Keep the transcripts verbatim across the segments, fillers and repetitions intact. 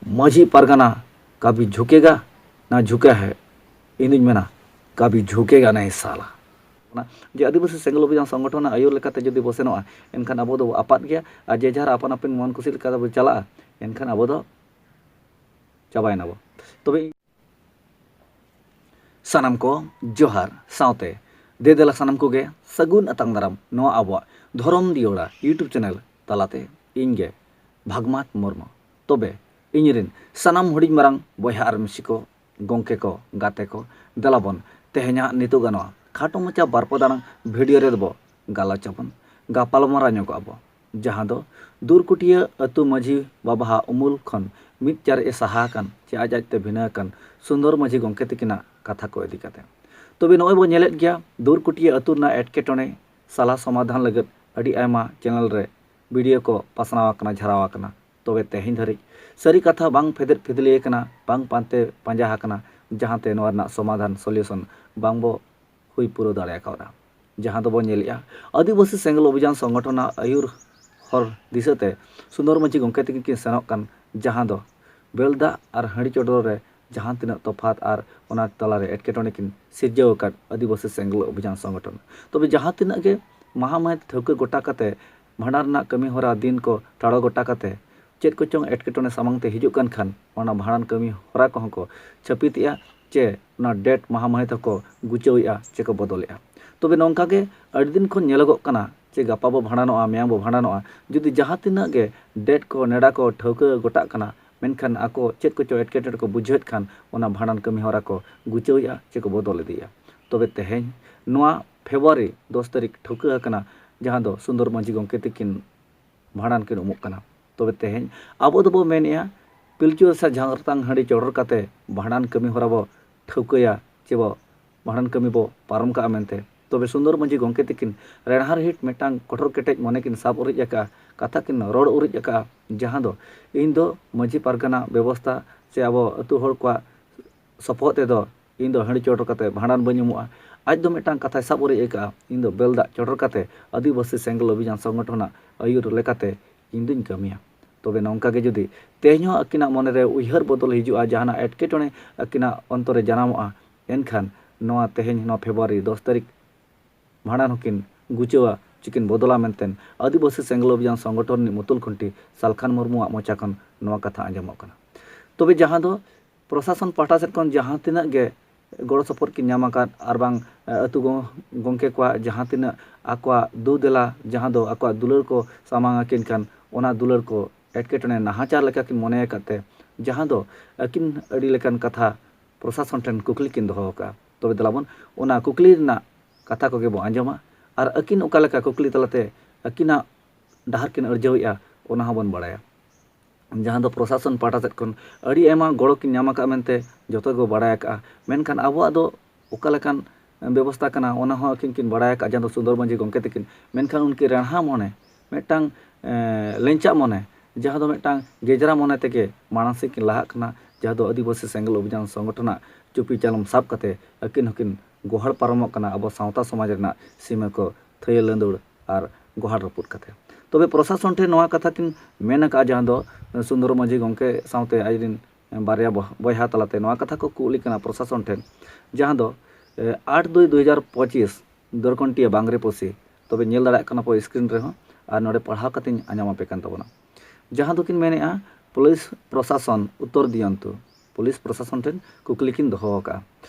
ᱢᱟᱹᱡᱷᱤ ᱯᱟᱨᱜᱟᱱᱟ ᱠᱟᱵᱷᱤ ᱡᱷᱩᱠᱮᱜᱟ ᱱᱟ ᱡᱷᱩᱠᱟ ᱦᱮ, ᱤᱧ ᱫᱩᱧ ᱢᱮᱱᱟ ᱠᱟᱵᱷᱤ ᱡᱷᱩᱠᱮᱜᱟ ᱱᱟᱦᱤ ᱥᱟᱞᱟ᱾ ᱚᱱᱟ ᱡᱮ ᱟᱹᱫᱤᱵᱟᱹᱥᱤ ᱥᱮᱸᱜᱮᱞ ᱚᱵᱷᱤᱡᱟᱱ ᱥᱚᱝᱜᱚᱴᱷᱚᱱ ᱨᱮᱱᱟᱜ ᱟᱹᱭᱩᱨ ᱞᱮᱠᱟᱛᱮ ᱡᱩᱫᱤ ᱵᱚ ᱥᱮᱱᱚᱜᱼᱟ, ᱮᱱᱠᱷᱟᱱ ᱟᱵᱚ ᱫᱚ ᱟᱯᱟᱫ ᱜᱮᱭᱟ᱾ ᱟᱨ ᱡᱮ ᱡᱟᱦᱟᱨ ᱟᱯᱟᱱ ᱟᱹᱯᱤᱱ ᱢᱚᱱ ᱠᱩᱥᱤ ᱞᱮᱠᱟ ᱵᱚ ᱪᱟᱞᱟᱜᱼᱟ, ᱮᱱᱠᱷᱟᱱ ᱟᱵᱚ ᱫᱚ ᱪᱟᱵᱟᱭᱮᱱᱟ ᱵᱚ᱾ ᱛᱚᱵᱮ ᱥᱟᱱᱟᱢ ᱠᱚ ᱡᱚᱦᱟᱨ, ᱥᱟᱶᱛᱮ ᱫᱮ ᱫᱮᱞᱟ ᱥᱟᱱᱟᱢ ᱠᱚᱜᱮ ᱥᱟᱹᱜᱩᱱ ᱟᱛᱟᱝ ᱫᱟᱨᱟᱢ ᱱᱚᱣᱟ ᱟᱵᱚᱣᱟᱜ ᱫᱷᱚᱨᱚᱢ ᱫᱤᱭᱚᱲᱟ YouTube ᱪᱮᱱᱮᱞ ᱛᱟᱞᱟᱛᱮ᱾ ᱤᱧ ᱜᱮ ᱵᱷᱟᱜᱽᱢᱟᱛ ᱢᱩᱨᱢᱩ᱾ ᱛᱚᱵᱮ ᱤᱧ ᱨᱮᱱ ᱥᱟᱱᱟᱢ ᱦᱩᱰᱤᱧ ᱢᱟᱨᱟᱝ ᱵᱚᱭᱦᱟ ᱟᱨ ᱢᱤᱥᱤ ᱠᱚ, ᱜᱚᱢᱠᱮ ᱠᱚ, ᱜᱟᱛᱮ ᱠᱚ, ᱫᱮᱞᱟ ᱵᱚᱱ ᱛᱮᱦᱮᱧᱟᱜ ᱱᱤᱛᱚᱜ ᱜᱟᱱᱚᱜᱼᱟ ᱠᱷᱟᱴᱚ ᱢᱟᱪᱷᱟ ᱵᱟᱨ ᱯᱚᱫ ᱟᱱᱟᱝ ᱵᱷᱤᱰᱤᱭᱳ ᱨᱮᱫᱚ ᱵᱚ ᱜᱟᱞᱚᱪ ᱟᱵᱚᱱ, ᱜᱟᱯᱟᱞᱢᱟᱨᱟᱣ ᱧᱚᱜᱚᱜ ᱟᱵᱚ, ᱡᱟᱦᱟᱸ ᱫᱚ ᱫᱩᱨᱠᱩᱴᱤᱭᱟᱹ ᱟᱹᱛᱩ ᱢᱟᱹᱡᱷᱤ ᱵᱟᱵᱟᱦᱟᱜ ᱩᱢᱩᱞ ᱠᱷᱚᱱ ᱢᱤᱫ ᱪᱟᱨᱮᱡ ᱮ ᱥᱟᱦᱟ ᱟᱠᱟᱱ ᱪᱮ ᱟᱡ ᱟᱡᱛᱮ ᱵᱷᱤᱱᱟᱹ ᱟᱠᱟᱱ ᱥᱩᱱᱫᱚᱨ ᱢᱟᱹᱡᱷᱤ ᱜᱚᱢᱠᱮ ᱛᱤᱠᱤᱱᱟᱜ ᱠᱟᱛᱷᱟ ᱠᱚ ᱤᱫᱤ ᱠᱟᱛᱮ᱾ ᱛᱚᱵᱮ ᱱᱚᱜᱼᱚᱭ ᱵᱚ ᱧᱮᱞᱮᱫ ᱜᱮᱭᱟ, ᱫᱩᱨᱠᱩᱴᱤᱭᱟᱹ ᱟᱹᱛᱩ ᱨᱮᱱᱟᱜ ᱮᱴᱠᱮᱴᱚᱬᱮ ᱥᱟᱞᱟ ᱥᱚᱢᱟᱫᱷᱟᱱ ᱞᱟᱹᱜᱤᱫ ᱟᱹᱰᱤ ᱟᱭᱢᱟ ᱪᱮᱱᱮᱞ ᱨᱮ ᱵᱷᱤᱰᱤᱭᱳ ᱠᱚ ᱯᱟᱥᱱᱟᱣ ᱟᱠᱟᱱᱟ, ᱡᱷᱟᱨᱟᱣ ᱟᱠᱟᱱᱟ᱾ ᱛᱚᱵᱮ ᱛᱮᱦᱮᱧ ᱫᱷᱟᱹᱨᱤᱡ ᱥᱟᱹᱨᱤ ᱠᱟᱛᱷᱟ ᱵᱟᱝ ᱯᱷᱮᱫᱮᱫ ᱯᱷᱤᱫᱽᱞᱤ ᱟᱠᱟᱱᱟ, ᱵᱟᱝ ᱯᱟᱱᱛᱮ ᱯᱟᱸᱡᱟ ᱟᱠᱟᱱᱟ, ᱡᱟᱦᱟᱸᱛᱮ ᱱᱚᱣᱟ ᱨᱮᱱᱟᱜ ᱥᱚᱢᱟᱫᱷᱟᱱ, ᱥᱚᱞᱭᱩᱥᱚᱱ, ᱵᱟᱝ ᱵᱚ ᱦᱩᱭ ᱯᱩᱨᱟᱹᱣ ᱫᱟᱲᱮ ᱠᱟᱣᱫᱟ᱾ ᱡᱟᱦᱟᱸ ᱫᱚᱵᱚ ᱧᱮᱞᱮᱜᱼᱟ, ᱟᱹᱫᱤᱵᱟᱹᱥᱤ ᱥᱮᱸᱜᱮᱞ ᱚᱵᱷᱤᱡᱟᱱ ᱥᱚᱝᱜᱚᱴᱷᱚᱱᱟᱜ ᱟᱹᱭᱩᱨ ᱦᱚᱨ ᱫᱤᱥᱟᱹᱛᱮ ᱥᱩᱱᱫᱚᱨ ᱢᱟᱹᱡᱷᱤ ᱜᱚᱢᱠᱮ ᱛᱤᱠᱤᱱ ᱠᱤᱱ ᱥᱮᱱᱚᱜ ᱠᱟᱱ, ᱡᱟᱦᱟᱸ ᱫᱚ ᱵᱮᱞᱫᱟᱜ ᱟᱨ ᱦᱟᱺᱰᱤ ᱪᱚᱰᱚᱨ ᱨᱮ ᱡᱟᱦᱟᱸ ᱛᱤᱱᱟᱹᱜ ᱛᱚᱯᱷᱟᱛ ᱟᱨ ᱚᱱᱟ ᱛᱟᱞᱟᱨᱮ ᱮᱴᱠᱮᱴᱚᱬᱮ ᱠᱤᱱ ᱥᱤᱨᱡᱟᱹᱣ ᱟᱠᱟᱫ ᱟᱹᱫᱤᱵᱟᱹᱥᱤ ᱥᱮᱸᱜᱮᱞ ᱚᱵᱷᱤᱡᱟᱱ ᱥᱚᱝᱜᱚᱴᱷᱚᱱ᱾ ᱛᱚᱵᱮ ᱡᱟᱦᱟᱸ ᱛᱤᱱᱟᱹᱜ ᱜᱮ ᱢᱟᱦᱟ ᱢᱟᱹᱦᱤᱛ ᱴᱷᱟᱹᱣᱠᱟᱹ ᱜᱚᱴᱟ ᱠᱟᱛᱮ, ᱵᱷᱟᱸᱰᱟᱱ ᱨᱮᱱᱟᱜ ᱠᱟᱹᱢᱤ ᱦᱚᱨᱟ ᱫᱤᱱ ᱠᱚ ᱴᱷᱟᱲᱚ ᱜᱚᱴᱟ ᱠᱟᱛᱮ, ᱪᱮᱫ ᱠᱚᱪᱚᱝ ᱮᱴᱠᱮᱴᱚᱬᱮ ᱥᱟᱢᱟᱝ ᱛᱮ ᱦᱤᱡᱩᱜ ᱠᱟᱱ ᱠᱷᱟᱱ, ᱚᱱᱟ ᱵᱷᱟᱸᱰᱟᱱ ᱠᱟᱹᱢᱤ ᱦᱚᱨᱟ ᱠᱚᱦᱚᱸ ᱠᱚ ᱪᱷᱟᱹᱯᱤᱛᱮᱜᱼᱟ ᱪᱮ ᱚᱱᱟ ᱰᱮᱴ ᱢᱟᱦᱟ ᱢᱟᱹᱦᱤᱛ ᱦᱚᱸᱠᱚ ᱜᱩᱪᱟᱹᱣᱮᱜᱼᱟ ᱪᱮ ᱠᱚ ᱵᱚᱫᱚᱞᱮᱜᱼᱟ᱾ ᱛᱚᱵᱮ ᱱᱚᱝᱠᱟ ᱜᱮ ᱟᱹᱰᱤ ᱫᱤᱱ ᱠᱷᱚᱱ ᱧᱮᱞᱚᱜᱚᱜ ᱠᱟᱱᱟ ᱪᱮ ᱜᱟᱯᱟ ᱵᱚ ᱵᱷᱟᱸᱰᱟᱱᱚᱜᱼᱟ, ᱢᱮᱭᱟᱝ ᱵᱚ ᱵᱷᱟᱸᱰᱟᱱᱚᱜᱼᱟ, ᱡᱩᱫᱤ ᱡᱟᱦᱟᱸ ᱛᱤᱱᱟᱹᱜ ᱜᱮ ᱰᱮᱴ ᱠᱚ, ᱱᱮᱰᱟ ᱠᱚ ᱴᱷᱟᱹᱣᱠᱟᱹ ᱜᱚᱴᱟᱜ ᱠᱟᱱᱟ, ᱢᱮᱱᱠᱷᱟᱱ ᱟᱠᱚ ᱪᱮᱫ ᱠᱚᱪᱚ ᱮᱴᱠᱮᱴᱚᱬᱮ ᱠᱚ ᱵᱩᱡᱷᱟᱹᱣᱮᱫ ᱠᱷᱟᱱ, ᱚᱱᱟ ᱵᱷᱟᱸᱰᱟᱱ ᱠᱟᱹᱢᱤ ᱦᱚᱨᱟ ᱠᱚ ᱜᱩᱪᱟᱹᱣᱮᱜᱼᱟ ᱪᱮ ᱠᱚ ᱵᱚᱫᱚᱞ ᱤᱫᱤᱭᱮᱜᱼᱟ᱾ ᱛᱚᱵᱮ ᱛᱮᱦᱮᱧ ᱱᱚᱣᱟ ᱯᱷᱮᱵᱽᱨᱩᱣᱟᱨᱤ ᱫᱚᱥ ᱛᱟᱹᱨᱤᱠᱷ ᱴᱷᱟᱹᱣᱠᱟᱹ ᱟᱠᱟᱱᱟ, ᱡᱟᱦᱟᱸ ᱫᱚ ᱥᱩᱱᱫᱚᱨ ᱢᱟᱹᱡᱷᱤ ᱜᱚᱢᱠᱮ ᱛᱤᱠᱤᱱ ᱵᱷᱟᱸᱰᱟᱱ ᱠᱤᱱ ᱩᱢᱩᱜ ᱠᱟᱱᱟ᱾ ᱛᱚᱵᱮ ᱛᱮᱦᱮᱧ ᱟᱵᱚ ᱫᱚᱵᱚ ᱢᱮᱱᱮᱜᱼᱟ, ᱯᱤᱞᱪᱩ ᱨᱟᱥᱟ ᱡᱷᱟᱨᱛᱟᱝ ᱦᱟᱺᱰᱤ ᱪᱚᱰᱚᱨ ᱠᱟᱛᱮ ᱵᱷᱟᱸᱰᱟᱱ ᱠᱟᱹᱢᱤ ᱦᱚᱨᱟ ᱵᱚ ᱴᱷᱟᱹᱣᱠᱟᱹᱭᱟ ᱪᱮ ᱵᱚ ᱵᱷᱟᱸᱰᱟᱱ ᱠᱟᱹᱢᱤ ᱵᱚ ᱯᱟᱨᱚᱢ ᱠᱟᱜᱼᱟ ᱢᱮᱱᱛᱮ᱾ ᱛᱚᱵᱮ ᱥᱩᱱᱫᱚᱨ ᱢᱟᱹᱡᱷᱤ ᱜᱚᱢᱠᱮ ᱛᱤᱠᱤᱱ ᱨᱮᱲᱦᱟᱨ ᱦᱤᱴ ᱢᱤᱫᱴᱟᱝ ᱠᱚᱴᱷᱳᱨ ᱠᱮᱴᱮᱡ ᱢᱚᱱᱮ ᱠᱤᱱ ᱥᱟᱵ ᱩᱨᱤᱡ ᱟᱠᱟᱫᱼᱟ, ᱠᱟᱛᱷᱟ ᱠᱤᱱ ᱨᱚᱲ ᱩᱨᱤᱡ ᱟᱠᱟᱫᱼᱟ, ᱡᱟᱦᱟᱸ ᱫᱚ ᱤᱧ ᱫᱚ ᱢᱟᱹᱡᱷᱤ ᱯᱟᱨᱜᱟᱱᱟ ᱵᱮᱵᱚᱥᱛᱷᱟ ᱥᱮ ᱟᱵᱚ ᱟᱹᱛᱩ ᱦᱚᱲ ᱠᱚᱣᱟᱜ ᱥᱚᱯᱚᱦᱚᱫ ᱛᱮᱫᱚ ᱤᱧ ᱫᱚ ᱦᱟᱺᱰᱤ ᱪᱚᱰᱚᱨ ᱠᱟᱛᱮ ᱵᱷᱟᱸᱰᱟᱱ ᱵᱟᱹᱧ ᱩᱢᱩᱜᱼᱟ᱾ ᱟᱡ ᱫᱚ ᱢᱤᱫᱴᱟᱝ ᱠᱟᱛᱷᱟᱭ ᱥᱟᱵ ᱩᱨᱤᱡ ᱟᱠᱟᱫᱼᱟ, ᱤᱧ ᱫᱚ ᱵᱮᱞ ᱫᱟᱜ ᱪᱚᱰᱚᱨ ᱠᱟᱛᱮ ᱟᱹᱫᱤᱵᱟᱹᱥᱤ ᱥᱮᱸᱜᱮᱞ ᱚᱵᱷᱤᱡᱟᱱ ᱥᱚᱝᱜᱚᱴᱷᱚᱱᱟᱜ ᱟᱹᱭᱩᱨ ᱞᱮᱠᱟᱛᱮ ᱤᱧ ᱫᱩᱧ ᱠᱟᱹᱢᱤᱭᱟ᱾ ᱛᱚᱵᱮ ᱱᱚᱝᱠᱟ ᱜᱮ ᱡᱩᱫᱤ ᱛᱮᱦᱮᱧ ᱦᱚᱸ ᱟᱹᱠᱤᱱᱟᱜ ᱢᱚᱱᱮ ᱨᱮ ᱩᱭᱦᱟᱹᱨ ᱵᱚᱫᱚᱞ ᱦᱤᱡᱩᱜᱼᱟ, ᱡᱟᱦᱟᱱᱟᱜ ᱮᱴᱠᱮᱴᱚᱬᱮ ᱟᱹᱠᱤᱱᱟᱜ ᱚᱱᱛᱚᱨ ᱨᱮ ᱡᱟᱱᱟᱢᱚᱜᱼᱟ, ᱮᱱᱠᱷᱟᱱ ᱱᱚᱣᱟ ᱛᱮᱦᱮᱧ ᱱᱚᱣᱟ ᱯᱷᱮᱵᱽᱨᱩᱣᱟᱨᱤ ᱫᱚᱥ ᱛᱟᱹᱨᱤᱠᱷ ᱵᱷᱟᱸᱰᱟᱱ ᱦᱚᱸᱠᱤᱱ ᱜᱩᱪᱟᱹᱣᱟ, ᱪᱤᱠᱤᱱ ᱵᱚᱫᱚᱞᱟ ᱢᱮᱱᱛᱮ ᱟᱹᱫᱤᱵᱟᱹᱥᱤ ᱥᱮᱸᱜᱮᱞ ᱚᱵᱷᱤᱡᱟᱱ ᱥᱚᱝᱜᱚᱴᱷᱚᱱ ᱨᱤᱱᱤᱡ ᱢᱩᱛᱩᱞ ᱠᱷᱩᱱᱴᱤ ᱥᱟᱞᱠᱷᱟᱱ ᱢᱩᱨᱢᱩᱣᱟᱜ ᱢᱚᱪᱟ ᱠᱷᱚᱱ ᱱᱚᱣᱟ ᱠᱟᱛᱷᱟ ᱟᱸᱡᱚᱢᱚᱜ ᱠᱟᱱᱟ᱾ ᱛᱚᱵᱮ ᱡᱟᱦᱟᱸ ᱫᱚ ᱯᱨᱚᱥᱟᱥᱚᱱ ᱯᱟᱦᱴᱟ ᱥᱮᱫ ᱠᱷᱚᱱ ᱡᱟᱦᱟᱸ ᱛᱤᱱᱟᱹᱜ ᱜᱮ ᱜᱚᱲᱚ ᱥᱚᱯᱚᱦᱚᱫ ᱠᱤᱱ ᱧᱟᱢ ᱟᱠᱟᱫ, ᱟᱨ ᱵᱟᱝ, ᱮ, ᱟᱹᱛᱩ ᱜᱚ-, ᱜᱚᱢᱠᱮ ᱠᱚᱣᱟᱜ ᱡᱟᱦᱟᱸ ᱛᱤᱱᱟᱹᱜ ᱟᱠᱚᱣᱟᱜ ᱫᱩ ᱫᱮᱞᱟ, ᱡᱟᱦᱟᱸ ᱫᱚ ᱟᱠᱚᱣᱟᱜ ᱫᱩᱞᱟᱹᱲ ᱠᱚ ᱥᱟᱢᱟᱝ ᱟᱹᱠᱤᱱ ᱠᱷᱟᱱ, ᱚᱱᱟ ᱫᱩᱞᱟᱹᱲ ᱠᱚ ᱮᱴᱠᱮᱴᱚᱬᱮ ᱱᱟᱦᱟᱪᱟᱨ ᱞᱮᱠᱟ ᱠᱤᱱ ᱢᱚᱱᱮ ᱟᱠᱟᱫ ᱛᱮ, ᱡᱟᱦᱟᱸ ᱫᱚ ᱟᱹᱠᱤᱱ ᱟᱹᱰᱤ ᱞᱮᱠᱟᱱ ᱠᱟᱛᱷᱟ ᱯᱨᱚᱥᱟᱥᱚᱱ ᱴᱷᱮᱱ ᱠᱩᱠᱞᱤ ᱠᱤᱱ ᱫᱚᱦᱚ ᱟᱠᱟᱫᱼᱟ᱾ ᱛᱚᱵᱮ ᱫᱮᱞᱟ ᱵᱚᱱ ᱚᱱᱟ ᱠᱩᱠᱞᱤ ᱨᱮᱱᱟᱜ ᱠᱟᱛᱷᱟ ᱠᱚᱜᱮ ᱵᱚᱱ ᱟᱸᱡᱚᱢᱟ, ᱟᱨ ᱟᱹᱠᱤᱱ ᱚᱠᱟ ᱞᱮᱠᱟ ᱠᱩᱠᱞᱤ ᱛᱟᱞᱟᱛᱮ ᱟᱹᱠᱤᱱᱟᱜ ᱰᱟᱦᱟᱨ ᱠᱤᱱ ᱟᱹᱲᱡᱷᱟᱹᱣᱮᱫᱼᱟ, ᱚᱱᱟ ᱦᱚᱸᱵᱚᱱ ᱵᱟᱲᱟᱭᱟ᱾ ᱡᱟᱦᱟᱸ ᱫᱚ ᱯᱨᱚᱥᱟᱥᱚᱱ ᱯᱟᱦᱴᱟ ᱥᱮᱫ ᱠᱷᱚᱱ ᱟᱹᱰᱤ ᱟᱭᱢᱟ ᱜᱚᱲᱚ ᱠᱤᱱ ᱧᱟᱢ ᱟᱠᱟᱫ ᱢᱮᱱᱛᱮ ᱡᱚᱛᱚ ᱜᱮᱵᱚ ᱵᱟᱲᱟᱭ ᱟᱠᱟᱫᱼᱟ, ᱢᱮᱱᱠᱷᱟᱱ ᱟᱵᱚᱣᱟᱜ ᱫᱚ ᱚᱠᱟ ᱞᱮᱠᱟᱱ ᱵᱮᱵᱚᱥᱛᱷᱟ ᱠᱟᱱᱟ, ᱚᱱᱟ ᱦᱚᱸ ᱟᱹᱠᱤᱱ ᱠᱤᱱ ᱵᱟᱲᱟᱭ ᱟᱠᱟᱫᱼᱟ, ᱡᱟᱦᱟᱸ ᱫᱚ ᱥᱩᱱᱫᱚᱨ ᱢᱟᱹᱡᱷᱤ ᱜᱚᱢᱠᱮ ᱛᱟᱹᱠᱤᱱ᱾ ᱢᱮᱱᱠᱷᱟᱱ ᱩᱱᱠᱤᱱ ᱨᱮᱬᱦᱟ ᱢᱚᱱᱮ, ᱢᱤᱫᱴᱟᱝ, ᱮ, ᱞᱮᱧᱪᱟᱜ ᱢᱚᱱᱮ, ᱡᱟᱦᱟᱸ ᱫᱚ ᱢᱤᱫᱴᱟᱝ ᱜᱮᱡᱽᱨᱟ ᱢᱚᱱᱮ ᱛᱮᱜᱮ ᱢᱟᱲᱟᱝ ᱥᱮᱫ ᱠᱤᱱ ᱞᱟᱦᱟᱜ ᱠᱟᱱᱟ, ᱡᱟᱦᱟᱸ ᱫᱚ ᱟᱹᱫᱤᱵᱟᱹᱥᱤ ᱥᱮᱸᱜᱮᱞ ᱚᱵᱷᱤᱡᱟᱱ ᱥᱚᱝᱜᱚᱴᱷᱚᱱᱟᱜ ᱪᱩᱯᱤ ᱪᱟᱞᱚᱢ ᱥᱟᱵ ᱠᱟᱛᱮ ᱟᱹᱠᱤᱱ ᱦᱚᱸᱠᱤᱱ ᱜᱚᱦᱚᱲ ᱯᱟᱨᱚᱢᱚᱜ ᱠᱟᱱᱟ ᱟᱵᱚ ᱥᱟᱶᱛᱟ ᱥᱚᱢᱟᱡᱽ ᱨᱮᱱᱟᱜ ᱥᱤᱢᱟᱹ ᱠᱚ ᱛᱷᱟᱹᱭᱟᱹ ᱞᱟᱹᱸᱫᱩᱲ ᱟᱨ ᱜᱚᱦᱟᱲ ᱨᱟᱹᱯᱩᱫ ᱠᱟᱛᱮ᱾ ᱛᱚᱵᱮ ᱯᱨᱚᱥᱟᱥᱚᱱ ᱴᱷᱮᱱ ᱱᱚᱣᱟ ᱠᱟᱛᱷᱟ ᱠᱤᱱ ᱢᱮᱱ ᱟᱠᱟᱫᱼᱟ, ᱡᱟᱦᱟᱸ ᱫᱚ ᱥᱩᱱᱫᱚᱨ ᱢᱟᱹᱡᱷᱤ ᱜᱚᱢᱠᱮ ᱥᱟᱶᱛᱮ ᱟᱡᱨᱤᱱ ᱵᱟᱨᱭᱟ ᱵᱚ-, ᱵᱚᱭᱦᱟ ᱛᱟᱞᱟᱛᱮ ᱱᱚᱣᱟ ᱠᱟᱛᱷᱟ ᱠᱚ ᱠᱩᱞᱤ ᱠᱟᱱᱟ ᱯᱨᱚᱥᱟᱥᱚᱱ ᱴᱷᱮᱱ, ᱡᱟᱦᱟᱸ ᱫᱚ, ᱮ, ᱟᱴ ᱫᱩᱭ ᱫᱩ ᱦᱟᱡᱟᱨ ᱯᱚᱸᱪᱤᱥ, ᱫᱚᱨᱠᱚᱱᱴᱤᱭᱟᱹ ᱵᱟᱝᱨᱮ ᱯᱚᱥᱤ᱾ ᱛᱚᱵᱮ ᱧᱮᱞ ᱫᱟᱲᱮᱭᱟᱜ ᱠᱟᱱᱟ ᱯᱮ screen ᱨᱮᱦᱚᱸ, ᱟᱨ ᱱᱚᱰᱮ ᱯᱟᱲᱦᱟᱣ ᱠᱟᱛᱮᱧ ᱟᱸᱡᱚᱢ ᱟᱯᱮ ᱠᱟᱱ ᱛᱟᱵᱚᱱᱟ᱾ ᱡᱟᱦᱟᱸ ᱫᱚᱠᱤᱱ ᱢᱮᱱᱮᱫᱼᱟ, ᱯᱩᱞᱤᱥ ᱯᱨᱚᱥᱟᱥᱚᱱ ᱩᱛᱛᱚᱨ ᱫᱤᱭᱚᱱᱛᱩ, ᱯᱩᱞᱤᱥ ᱯᱨᱚᱥᱟᱥᱚᱱ ᱴᱷᱮᱱ ᱠᱩᱠᱞᱤ ᱠᱤᱱ ᱫᱚᱦᱚ ᱟᱠᱟᱫᱼᱟ᱾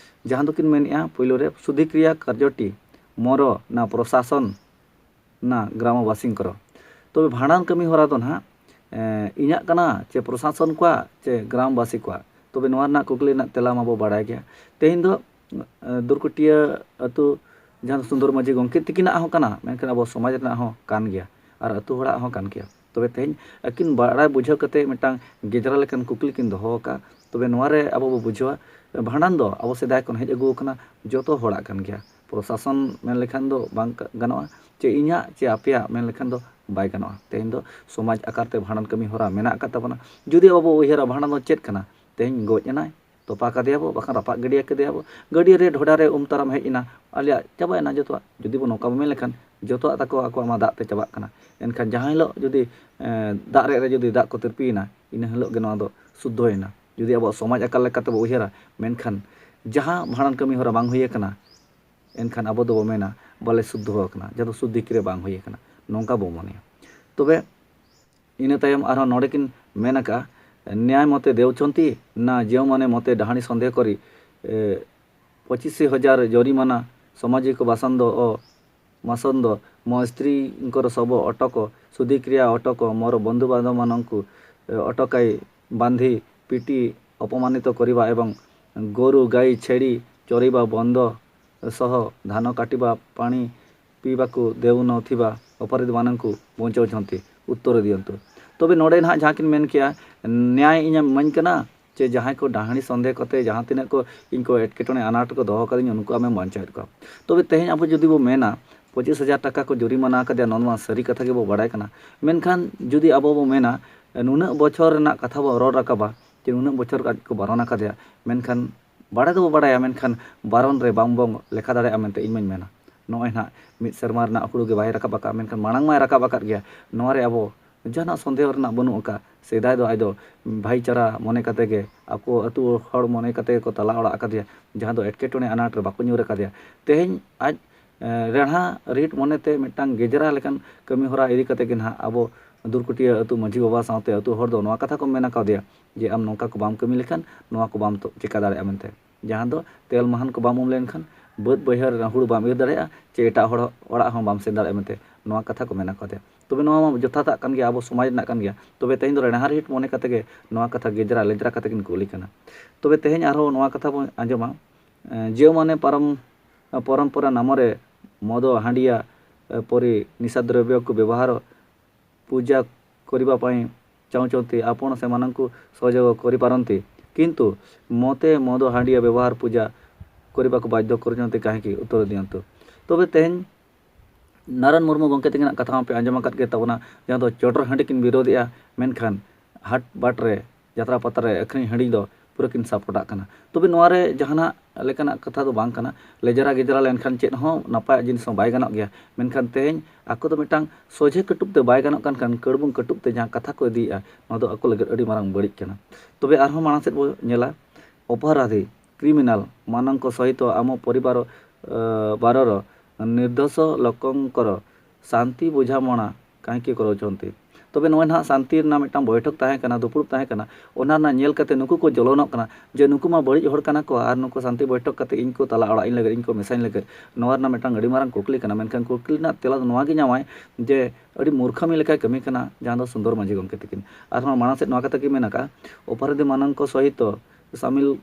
ᱡᱟᱦᱟᱸ ᱫᱚᱠᱤᱱ ᱢᱮᱱᱮᱫᱼᱟ, ᱯᱳᱭᱞᱳ ᱨᱮ ᱥᱩᱫᱷᱤᱠᱨᱤᱭᱟ ᱠᱟᱨᱡᱚᱴᱤ ᱢᱚᱨᱚ ᱱᱟ ᱯᱨᱚᱥᱟᱥᱚᱱ ᱱᱟ ᱜᱨᱟᱢᱚᱵᱟᱥᱤᱝ ᱠᱚᱨᱚ᱾ ᱛᱚᱵᱮ ᱵᱷᱟᱸᱰᱟᱱ ᱠᱟᱹᱢᱤ ᱦᱚᱨᱟ ᱫᱚ ᱱᱟᱦᱟᱜ, ᱮ, ᱤᱧᱟᱹᱜ ᱠᱟᱱᱟ ᱪᱮ ᱯᱨᱚᱥᱟᱥᱚᱱ ᱠᱚᱣᱟᱜ ᱪᱮ ᱜᱨᱟᱢᱵᱟᱥᱤ ᱠᱚᱣᱟᱜ? ᱛᱚᱵᱮ ᱱᱚᱣᱟ ᱨᱮᱱᱟᱜ ᱠᱩᱠᱞᱤ ᱨᱮᱱᱟᱜ ᱛᱮᱞᱟ ᱢᱟᱵᱚ ᱵᱟᱲᱟᱭ ᱜᱮᱭᱟ᱾ ᱛᱮᱦᱮᱧ ᱫᱚ, ᱮ, ᱫᱩᱨᱠᱩᱴᱤᱭᱟᱹ ᱟᱹᱛᱩ ᱡᱟᱦᱟᱸ ᱫᱚ ᱥᱩᱱᱫᱚᱨ ᱢᱟᱹᱡᱷᱤ ᱜᱚᱢᱠᱮ ᱛᱤᱠᱤᱱᱟᱜ ᱦᱚᱸ ᱠᱟᱱᱟ, ᱢᱮᱱᱠᱷᱟᱱ ᱟᱵᱚ ᱥᱚᱢᱟᱡᱽ ᱨᱮᱱᱟᱜ ᱦᱚᱸ ᱠᱟᱱ ᱜᱮᱭᱟ ᱟᱨ ᱟᱹᱛᱩ ᱦᱚᱲᱟᱜ ᱦᱚᱸ ᱠᱟᱱ ᱜᱮᱭᱟ᱾ ᱛᱚᱵᱮ ᱛᱮᱦᱮᱧ ᱟᱹᱠᱤᱱ ᱵᱟᱲᱟᱭ ᱵᱩᱡᱷᱟᱹᱣ ᱠᱟᱛᱮ ᱢᱤᱫᱴᱟᱝ ᱜᱮᱡᱽᱨᱟ ᱞᱮᱠᱟᱱ ᱠᱩᱠᱞᱤ ᱠᱤᱱ ᱫᱚᱦᱚ ᱟᱠᱟᱫᱼᱟ᱾ ᱛᱚᱵᱮ ᱱᱚᱣᱟ ᱨᱮ ᱟᱵᱚ ᱵᱚ ᱵᱩᱡᱷᱟᱹᱣᱟ, ᱵᱷᱟᱸᱰᱟᱱ ᱫᱚ ᱟᱵᱚ ᱥᱮᱫᱟᱭ ᱠᱷᱚᱱ ᱦᱮᱡ ᱟᱹᱜᱩ ᱟᱠᱟᱱᱟ, ᱡᱚᱛᱚ ᱦᱚᱲᱟᱜ ᱠᱟᱱ ᱜᱮᱭᱟ᱾ ᱯᱨᱚᱥᱟᱥᱚᱱ ᱢᱮᱱ ᱞᱮᱠᱷᱟᱱ ᱫᱚ ᱵᱟᱝ ᱠᱟ-, ᱜᱟᱱᱚᱜᱼᱟ, ᱪᱮ ᱤᱧᱟᱹᱜ ᱪᱮ ᱟᱯᱮᱭᱟᱜ ᱢᱮᱱ ᱞᱮᱠᱷᱟᱱ ᱫᱚ ᱵᱟᱭ ᱜᱟᱱᱚᱜᱼᱟ᱾ ᱛᱮᱦᱮᱧ ᱫᱚ ᱥᱚᱢᱟᱡᱽ ᱟᱠᱟᱨ ᱛᱮ ᱵᱷᱟᱸᱰᱟᱱ ᱠᱟᱹᱢᱤ ᱦᱚᱨᱟ ᱢᱮᱱᱟᱜ ᱟᱠᱟᱫ ᱛᱟᱵᱚᱱᱟ᱾ ᱡᱩᱫᱤ ᱟᱵᱚ ᱵᱚ ᱩᱭᱦᱟᱹᱨᱟ ᱵᱷᱟᱸᱰᱟᱱ ᱫᱚ ᱪᱮᱫ ᱠᱟᱱᱟ, ᱛᱮᱦᱮᱧ ᱜᱚᱡ ᱮᱱᱟᱭ, ᱛᱚᱯᱟ ᱠᱟᱫᱮᱭᱟ ᱵᱚ, ᱵᱟᱠᱷᱟᱱ ᱨᱟᱯᱟᱜ ᱜᱤᱰᱤᱭᱟ ᱠᱮᱫᱮᱭᱟ ᱵᱚ, ᱜᱟᱹᱰᱭᱟᱹ ᱨᱮ, ᱰᱷᱚᱰᱟ ᱨᱮ ᱩᱢ ᱛᱟᱨᱟᱢ ᱦᱮᱡ ᱮᱱᱟ, ᱟᱞᱮᱭᱟᱜ ᱪᱟᱵᱟᱭᱮᱱᱟ ᱡᱚᱛᱚᱣᱟᱜ᱾ ᱡᱩᱫᱤ ᱵᱚ ᱱᱚᱝᱠᱟ ᱵᱚ ᱢᱮᱱ ᱞᱮᱠᱷᱟᱱ, ᱡᱚᱛᱚᱣᱟᱜ ᱛᱟᱠᱚ ᱟᱠᱚᱣᱟᱜ ᱢᱟ ᱫᱟᱜ ᱛᱮ ᱪᱟᱵᱟᱜ ᱠᱟᱱᱟ᱾ ᱮᱱᱠᱷᱟᱱ ᱡᱟᱦᱟᱸ ᱦᱤᱞᱳᱜ ᱡᱩᱫᱤ ᱮᱸ, ᱫᱟᱜ ᱨᱮ, ᱨᱮ ᱡᱩᱫᱤ ᱫᱟᱜ ᱠᱚ ᱛᱤᱨᱯᱤᱭᱮᱱᱟ, ᱤᱱᱟᱹ ᱦᱤᱞᱳᱜ ᱜᱮ ᱱᱚᱣᱟ ᱫᱚ ᱥᱩᱫᱽᱫᱷᱚᱭᱮᱱᱟ᱾ ᱡᱩᱫᱤ ᱟᱵᱚᱣᱟᱜ ᱥᱚᱢᱟᱡᱽ ᱟᱠᱟᱞ ᱞᱮᱠᱟᱛᱮ ᱵᱚ ᱩᱭᱦᱟᱹᱨᱟ, ᱢᱮᱱᱠᱷᱟᱱ ᱡᱟᱦᱟᱸ ᱵᱷᱟᱸᱰᱟᱱ ᱠᱟᱹᱢᱤ ᱦᱚᱨᱟ ᱵᱟᱝ ᱦᱩᱭ ᱟᱠᱟᱱᱟ, ᱮᱱᱠᱷᱟᱱ ᱟᱵᱚ ᱫᱚᱵᱚ ᱢᱮᱱᱟ, ᱵᱟᱞᱮ ᱥᱩᱫᱽᱫᱷᱚ ᱟᱠᱟᱱᱟ, ᱡᱟᱦᱟᱸ ᱫᱚ ᱥᱩᱫᱽᱫᱷᱤ ᱠᱨᱤᱭᱟ ᱵᱟᱝ ᱦᱩᱭ ᱟᱠᱟᱱᱟ, ᱱᱚᱝᱠᱟ ᱵᱚ ᱢᱚᱱᱮᱭᱟ᱾ ᱛᱚᱵᱮ ᱤᱱᱟᱹ ᱛᱟᱭᱚᱢ ᱟᱨᱦᱚᱸ ᱱᱚᱰᱮ ᱠᱤᱱ ᱢᱮᱱ ᱟᱠᱟᱫᱼᱟ, ᱱᱮᱭᱟᱭ ᱢᱚᱛᱮ ᱫᱮᱣᱪᱚᱱᱛᱤ ᱱᱟ ଯେଉଁମାନେ ମୋତେ ଡାହାଣୀ ସନ୍ଦେହ କରି, ଏ, ପଚିଶ ହଜାର ଜରିମାନା ସମାଜିକ ବାସନ୍ଦ ଓ ମାସନ୍ଦ ମୋ ସ୍ତ୍ରୀଙ୍କର ଶବ ଅଟକ, ଶୁଦ୍ଧିକ୍ରିୟା ଅଟକ, ମୋର ବନ୍ଧୁବାନ୍ଧବମାନଙ୍କୁ, ଏ, ଅଟକାଇ ବାନ୍ଧି ପିଟି ଅପମାନିତ କରିବା ଏବଂ ଗୋରୁ ଗାଈ ଛେଳି ଚରିବା ବନ୍ଦ ସହ ଧାନ କାଟିବା ପାଣି ପିଇବାକୁ ଦେଉନଥିବା ଅପରାଧୀମାନଙ୍କୁ ବଞ୍ଚାଉଛନ୍ତି, ଉତ୍ତର ଦିଅନ୍ତୁ। ᱛᱚᱵᱮ ᱱᱚᱰᱮ ᱱᱟᱦᱟᱜ ᱡᱟᱦᱟᱸ ᱠᱤᱱ ᱢᱮᱱ ᱠᱮᱜᱼᱟ, ᱱᱮᱭᱟᱭ ᱤᱧᱮᱢ ᱤᱢᱟᱹᱧ ᱠᱟᱱᱟ, ᱪᱮ ᱡᱟᱦᱟᱸᱭ ᱠᱚ ᱰᱟᱦᱟᱲᱤ ᱥᱚᱱᱫᱮᱦ ᱠᱟᱛᱮ ᱡᱟᱦᱟᱸ ᱛᱤᱱᱟᱹᱜ ᱠᱚ ᱤᱧ ᱠᱚ ᱮᱴᱠᱮᱴᱚᱬᱮ ᱟᱱᱟᱴ ᱠᱚ ᱫᱚᱦᱚ ᱠᱟᱹᱫᱤᱧ, ᱩᱱᱠᱩ ᱟᱢᱮᱢ ᱵᱟᱧᱪᱟᱣᱮᱫ ᱠᱚᱣᱟ᱾ ᱛᱚᱵᱮ ᱛᱮᱦᱮᱧ ᱟᱵᱚ ᱡᱩᱫᱤ ᱵᱚ ᱢᱮᱱᱟ, ᱯᱚᱸᱪᱤᱥ ᱦᱟᱡᱟᱨ ᱴᱟᱠᱟ ᱠᱚ ᱡᱩᱨᱤᱢᱟᱱᱟ ᱟᱠᱟᱫᱮᱭᱟ, ᱱᱚᱣᱟ ᱢᱟ ᱥᱟᱹᱨᱤ ᱠᱟᱛᱷᱟ ᱜᱮᱵᱚ ᱵᱟᱲᱟᱭ ᱠᱟᱱᱟ᱾ ᱢᱮᱱᱠᱷᱟᱱ ᱡᱩᱫᱤ ᱟᱵᱚ ᱵᱚ ᱢᱮᱱᱟ, ᱱᱩᱱᱟᱹᱜ ᱵᱚᱪᱷᱚᱨ ᱨᱮᱱᱟᱜ ᱠᱟᱛᱷᱟ ᱵᱚ ᱨᱚᱲ ᱨᱟᱠᱟᱵᱟ, ᱡᱮ ᱱᱩᱱᱟᱹᱜ ᱵᱚᱪᱷᱚᱨ ᱟᱡ ᱠᱚ ᱵᱟᱨᱚᱱ ᱟᱠᱟᱫᱮᱭᱟ, ᱢᱮᱱᱠᱷᱟᱱ ᱵᱟᱲᱟᱭ ᱫᱚᱵᱚ ᱵᱟᱲᱟᱭᱟ, ᱢᱮᱱᱠᱷᱟᱱ ᱵᱟᱨᱚᱱ ᱨᱮ ᱵᱟᱝ ᱵᱚᱱ ᱞᱮᱠᱷᱟ ᱫᱟᱲᱮᱭᱟᱜᱼᱟ ᱢᱮᱱᱛᱮ ᱤᱧ ᱢᱟᱧ ᱢᱮᱱᱟ᱾ ᱱᱚᱜᱼᱚᱭ ᱱᱟᱦᱟᱜ ᱢᱤᱫ ᱥᱮᱨᱢᱟ ᱨᱮᱱᱟᱜ ᱦᱩᱲᱩ ᱜᱮ ᱵᱟᱭ ᱨᱟᱠᱟᱵ ᱟᱠᱟᱫᱼᱟ, ᱢᱮᱱᱠᱷᱟᱱ ᱢᱟᱲᱟᱝ ᱢᱟᱭ ᱨᱟᱠᱟᱵ ᱟᱠᱟᱫ ᱜᱮᱭᱟ᱾ ᱱᱚᱣᱟ ᱨᱮ ᱟᱵᱚ ᱡᱟᱦᱟᱱᱟᱜ ᱥᱚᱱᱫᱮᱦᱚ ᱨᱮᱱᱟᱜ ᱵᱟᱹᱱᱩᱜ ᱟᱠᱟᱫᱼᱟ᱾ ᱥᱮᱫᱟᱭ ᱫᱚ ᱟᱡ ᱫᱚ ᱵᱷᱟᱭᱪᱟᱨᱟ ᱢᱚᱱᱮ ᱠᱟᱛᱮ ᱜᱮ, ᱟᱠᱚ ᱟᱹᱛᱩ ᱦᱚᱲ ᱢᱚᱱᱮ ᱠᱟᱛᱮ ᱜᱮᱠᱚ ᱛᱟᱞᱟ ᱚᱲᱟᱜ ᱟᱠᱟᱫᱮᱭᱟ, ᱡᱟᱦᱟᱸ ᱫᱚ ᱮᱴᱠᱮᱴᱚᱬᱮ ᱟᱱᱟᱴ ᱨᱮ ᱵᱟᱠᱚ ᱧᱩᱨ ᱟᱠᱟᱫᱮᱭᱟ᱾ ᱛᱮᱦᱮᱧ ᱟᱡ, ᱮ, ᱨᱮᱲᱦᱟ ᱨᱤᱴ ᱢᱚᱱᱮᱛᱮ ᱢᱤᱫᱴᱟᱝ ᱜᱮᱡᱽᱨᱟ ᱞᱮᱠᱟᱱ ᱠᱟᱹᱢᱤ ᱦᱚᱨᱟ ᱤᱫᱤ ᱠᱟᱛᱮ ᱜᱮ ᱱᱟᱦᱟᱜ ᱟᱵᱚ ᱫᱩᱨᱠᱩᱴᱤᱭᱟᱹ ᱟᱹᱛᱩ ᱢᱟᱹᱡᱷᱤ ᱵᱟᱵᱟ ᱥᱟᱶᱛᱮ ᱟᱹᱛᱩ ᱦᱚᱲ ᱫᱚ ᱱᱚᱣᱟ ᱠᱟᱛᱷᱟ ᱠᱚ ᱢᱮᱱ ᱟᱠᱟᱫᱮᱭᱟ ᱡᱮ ᱟᱢ ᱱᱚᱝᱠᱟ ᱠᱚ ᱵᱟᱢ ᱠᱟᱹᱢᱤ ᱞᱮᱠᱷᱟᱱ ᱱᱚᱣᱟ ᱠᱚ ᱵᱟᱢ ᱛᱚ-, ᱪᱮᱠᱟ ᱫᱟᱲᱮᱭᱟᱜᱼᱟ ᱢᱮᱱᱛᱮ᱾ ᱡᱟᱦᱟᱸ ᱫᱚ ᱛᱮᱞ ᱢᱟᱦᱟᱱ ᱠᱚ ᱵᱟᱢ ᱩᱢ ᱞᱮᱱᱠᱷᱟᱱ ᱵᱟᱹᱫᱽ ᱵᱟᱹᱭᱦᱟᱹᱲ ᱨᱮᱱᱟᱜ ᱦᱩᱲᱩ ᱵᱟᱢ ᱤᱨ ᱫᱟᱲᱮᱭᱟᱜᱼᱟ, ᱪᱮ ᱮᱴᱟᱜ ᱦᱚᱲ ᱚᱲᱟᱜ ᱦᱚᱸ ᱵᱟᱢ ᱥᱮᱱ ᱫᱟᱲᱮᱭᱟᱜᱼᱟ ᱢᱮᱱᱛᱮ ᱱᱚᱣᱟ ᱠᱟᱛᱷᱟ ᱠᱚ ᱢᱮᱱ ᱟᱠᱟᱫᱮᱭᱟ᱾ ᱛᱚᱵᱮ ᱱᱚᱣᱟ ᱢᱟ ᱡᱚᱛᱷᱟᱛᱟᱜ ᱠᱟᱱ ᱜᱮᱭᱟ, ᱟᱵᱚ ᱥᱚᱢᱟᱡᱽ ᱨᱮᱱᱟᱜ ᱠᱟᱱ ᱜᱮᱭᱟ᱾ ᱛᱚᱵᱮ ᱛᱮᱦᱮᱧ ᱫᱚ ᱨᱮᱲᱦᱟ ᱨᱤᱦᱤᱴ ᱢᱚᱱᱮ ᱠᱟᱛᱮ ᱜᱮ ᱱᱚᱣᱟ ᱠᱟᱛᱷᱟ ᱜᱮᱡᱽᱨᱟ ᱞᱮᱡᱽᱨᱟ ᱠᱟᱛᱮ ᱠᱤᱱ ᱠᱩᱞᱤ ᱠᱟᱱᱟ᱾ ᱛᱚᱵᱮ ᱛᱮᱦᱮᱧ ᱟᱨᱦᱚᱸ ᱱᱚᱣᱟ ᱠᱟᱛᱷᱟ ᱵᱚᱱ ᱟᱸᱡᱚᱢᱟ, ᱮᱸ, ଯେଉଁମାନେ ପରମ-, ପରମ୍ପରା ନାମରେ ମଦ, ହାଣ୍ଡିଆ, ଏ, ପରି ନିଶାଦ୍ରବ୍ୟକୁ ବ୍ୟବହାର, ପୂଜା କରିବା ପାଇଁ ଚାହୁଁଛନ୍ତି, ଆପଣ ସେମାନଙ୍କୁ ସହଯୋଗ କରିପାରନ୍ତି, କିନ୍ତୁ ମୋତେ ମଦ, ହାଣ୍ଡିଆ ବ୍ୟବହାର, ପୂଜା କରିବାକୁ ବାଧ୍ୟ କରୁଛନ୍ତି କାହିଁକି? ଉତ୍ତର ଦିଅନ୍ତୁ। ᱛᱚᱵᱮ ᱛᱮᱦᱮᱧ ᱱᱟᱨᱟᱱ ᱢᱩᱨᱢᱩ ᱜᱚᱢᱠᱮ ᱛᱟᱹᱠᱤᱱᱟᱜ ᱠᱟᱛᱷᱟ ᱦᱚᱸᱯᱮ ᱟᱸᱡᱚᱢ ᱟᱠᱟᱫ ᱜᱮ ᱛᱟᱵᱚᱱᱟ, ᱡᱟᱦᱟᱸ ᱫᱚ ᱪᱚᱰᱚᱨ ᱦᱟᱺᱰᱤ ᱠᱤᱱ ᱵᱤᱨᱳᱫᱮᱜᱼᱟ, ᱢᱮᱱᱠᱷᱟᱱ ᱦᱟᱴ ᱵᱟᱴ ᱨᱮ, ᱡᱟᱛᱨᱟ ᱯᱟᱛᱟ ᱨᱮ ᱟᱹᱠᱷᱨᱤᱧ ᱦᱟᱺᱰᱤ ᱫᱚ ᱯᱩᱨᱟᱹ ᱠᱤᱱ ᱥᱟᱯᱚᱴᱟᱜ ᱠᱟᱱᱟ᱾ ᱛᱚᱵᱮ ᱱᱚᱣᱟ ᱨᱮ ᱡᱟᱦᱟᱱᱟᱜ ᱞᱮᱠᱟᱱᱟᱜ ᱠᱟᱛᱷᱟ ᱫᱚ ᱵᱟᱝ ᱠᱟᱱᱟ᱾ ᱞᱮᱡᱮᱨᱟ ᱜᱮᱡᱮᱨᱟ ᱞᱮᱱᱠᱷᱟᱱ ᱪᱮᱫ ᱦᱚᱸ ᱱᱟᱯᱟᱭᱟᱜ ᱡᱤᱱᱤᱥ ᱦᱚᱸ ᱵᱟᱭ ᱜᱟᱱᱚᱜ ᱜᱮᱭᱟ᱾ ᱢᱮᱱᱠᱷᱟᱱ ᱛᱮᱦᱮᱧ ᱟᱠᱚ ᱫᱚ ᱢᱤᱫᱴᱟᱝ ᱥᱚᱡᱷᱮ ᱠᱟᱹᱴᱩᱵ ᱛᱮ ᱵᱟᱭ ᱜᱟᱱᱚᱜ ᱠᱟᱱ ᱠᱷᱟᱱ ᱠᱟᱹᱲᱵᱩᱝ ᱠᱟᱹᱴᱩᱵ ᱛᱮ ᱡᱟᱦᱟᱸ ᱠᱟᱛᱷᱟ ᱠᱚ ᱤᱫᱤᱭᱮᱫᱼᱟ, ᱱᱚᱣᱟ ᱫᱚ ᱟᱠᱚ ᱞᱟᱹᱜᱤᱫ ᱟᱹᱰᱤ ᱢᱟᱨᱟᱝ ᱵᱟᱹᱲᱤᱡ ᱠᱟᱱᱟ᱾ ᱛᱚᱵᱮ ᱟᱨᱦᱚᱸ ᱢᱟᱲᱟᱝ ᱥᱮᱫ ᱵᱚ ᱧᱮᱞᱟ, ᱚᱯᱚᱨᱟᱫᱷᱤ, ᱠᱨᱤᱢᱤᱱᱟᱞ ମାନଙ୍କ ସହିତ ଆମ ପରିବାର, ଅ, ବାରର ନିର୍ଦ୍ଦୋଷ ଲୋକଙ୍କର ଶାନ୍ତି ବୁଝାମଣା କାହିଁକି କରାଉଛନ୍ତି? ᱛᱚᱵᱮ ᱱᱚᱜᱼᱚᱭ ᱱᱟᱦᱟᱜ ᱥᱟᱱᱛᱤ ᱨᱮᱱᱟᱜ ᱢᱤᱫᱴᱟᱝ ᱵᱚᱭᱴᱷᱚᱠ ᱛᱟᱦᱮᱸ ᱠᱟᱱᱟ, ᱫᱩᱯᱲᱩᱵ ᱛᱟᱦᱮᱸ ᱠᱟᱱᱟ, ᱚᱱᱟ ᱨᱮᱱᱟᱜ ᱧᱮᱞ ᱠᱟᱛᱮ ᱱᱩᱠᱩ ᱠᱚ ᱡᱚᱞᱚᱱᱚᱜ ᱠᱟᱱᱟ ᱡᱮ ᱱᱩᱠᱩ ᱢᱟ ᱵᱟᱹᱲᱤᱡ ᱦᱚᱲ ᱠᱟᱱᱟ ᱠᱚ ᱟᱨ ᱱᱩᱠᱩ ᱥᱟᱱᱛᱤ ᱵᱚᱭᱴᱷᱚᱠ ᱠᱟᱛᱮ ᱤᱧ ᱠᱚ ᱛᱟᱞᱟ ᱚᱲᱟᱜ ᱤᱧ ᱞᱟᱹᱜᱤᱫ, ᱤᱧ ᱠᱚ ᱢᱮᱥᱟᱧ ᱞᱟᱹᱜᱤᱫ᱾ ᱱᱚᱣᱟ ᱨᱮᱱᱟᱜ ᱢᱤᱫᱴᱟᱝ ᱟᱹᱰᱤ ᱢᱟᱨᱟᱝ ᱠᱩᱠᱞᱤ ᱠᱟᱱᱟ, ᱢᱮᱱᱠᱷᱟᱱ ᱠᱩᱠᱞᱤ ᱨᱮᱱᱟᱜ ᱛᱮᱞᱟ ᱫᱚ ᱱᱚᱣᱟ ᱜᱮ ᱧᱟᱢᱟᱭ ᱡᱮ ᱟᱹᱰᱤ ᱢᱩᱨᱠᱷᱟᱹᱢᱤ ᱞᱮᱠᱟᱭ ᱠᱟᱹᱢᱤ ᱠᱟᱱᱟ ᱡᱟᱦᱟᱸ ᱫᱚ ᱥᱩᱱᱫᱚᱨ ᱢᱟᱹᱡᱷᱤ ᱜᱚᱢᱠᱮ ᱛᱟᱹᱠᱤᱱ᱾ ᱟᱨᱦᱚᱸ ᱢᱟᱲᱟᱝ ᱥᱮᱫ ᱱᱚᱣᱟ ᱠᱟᱛᱷᱟ ᱜᱮ ᱢᱮᱱ ᱟᱠᱟᱫᱼᱟ, ᱚᱯᱚᱨᱟᱫᱷᱤ ᱢᱟᱱᱚᱝᱠᱚ ᱥᱚᱦᱤᱛᱚ ᱥᱟᱢᱤᱞ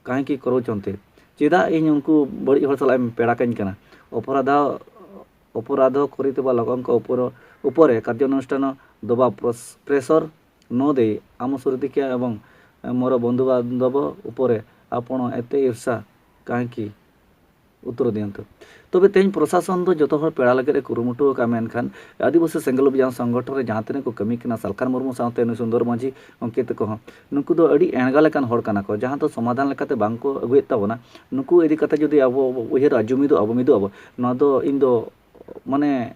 ᱠᱟᱦᱤᱸᱠᱤ ᱠᱚᱨᱚᱪᱚᱱᱛᱮ, ᱪᱮᱫᱟᱜ ᱤᱧ ᱩᱱᱠᱩ ᱵᱟᱹᱲᱤᱡ ᱦᱚᱲ ᱥᱟᱞᱟᱜ ᱮᱢ ᱯᱮᱲᱟ ᱠᱟᱹᱧ ᱠᱟᱱᱟ? ଅପରାଧ ଅପରାଧ କରିଥିବା ଲୋକଙ୍କ ଉପର ଉପରେ କାର୍ଯ୍ୟାନୁଷ୍ଠାନ ଦେବା ପ୍ରସ- ପ୍ରେସର ନ ଦେଇ ଆମ ସୁରକ୍ଷା ଏବଂ ମୋର ବନ୍ଧୁବାନ୍ଧବ ଉପରେ ଆପଣ ଏତେ ଈର୍ଷା କାହିଁକି? ଉତ୍ତର ଦିଅନ୍ତୁ। ᱛᱚᱵᱮ ᱛᱮᱦᱮᱧ ᱯᱨᱚᱥᱟᱥᱚᱱ ᱫᱚ ᱡᱚᱛᱚ ᱦᱚᱲ ᱯᱮᱲᱟ ᱞᱟᱹᱜᱤᱫ ᱮ ᱠᱩᱨᱩᱢᱩᱴᱩ ᱟᱠᱟᱫᱼᱟ, ᱢᱮᱱᱠᱷᱟᱱ ᱟᱹᱫᱤᱵᱟᱹᱥᱤ ᱥᱮᱸᱜᱮᱞ ᱚᱵᱷᱤᱡᱟᱱ ᱥᱚᱝᱜᱚᱴᱷᱚᱱ ᱨᱮ ᱡᱟᱦᱟᱸ ᱛᱤᱱᱟᱹᱜ ᱠᱚ ᱠᱟᱹᱢᱤ ᱠᱟᱱᱟ, ᱥᱟᱞᱠᱷᱟᱱ ᱢᱩᱨᱢᱩ ᱥᱟᱶᱛᱮ ᱱᱩᱭ ᱥᱩᱱᱫᱚᱨ ᱢᱟᱹᱡᱷᱤ ᱜᱚᱢᱠᱮ ᱛᱟᱠᱚ ᱦᱚᱸ, ᱱᱩᱠᱩ ᱫᱚ ᱟᱹᱰᱤ ᱮᱸᱲᱜᱟ ᱞᱮᱠᱟᱱ ᱦᱚᱲ ᱠᱟᱱᱟ ᱠᱚ, ᱡᱟᱦᱟᱸ ᱫᱚ ᱥᱚᱢᱟᱫᱷᱟᱱ ᱞᱮᱠᱟᱛᱮ ᱵᱟᱝ ᱠᱚ ᱟᱹᱜᱩᱭᱮᱫ ᱛᱟᱵᱚᱱᱟ᱾ ᱱᱩᱠᱩ ᱤᱫᱤ ᱠᱟᱛᱮ ᱡᱩᱫᱤ ᱟᱵᱚ ᱩᱭᱦᱟᱹᱨᱟ, ᱡᱩᱢᱤᱫᱚᱜ ᱟᱵᱚ, ᱢᱤᱫᱚᱜ ᱟᱵᱚ, ᱱᱚᱣᱟ ᱫᱚ ᱤᱧ ᱫᱚ ᱢᱟᱱᱮ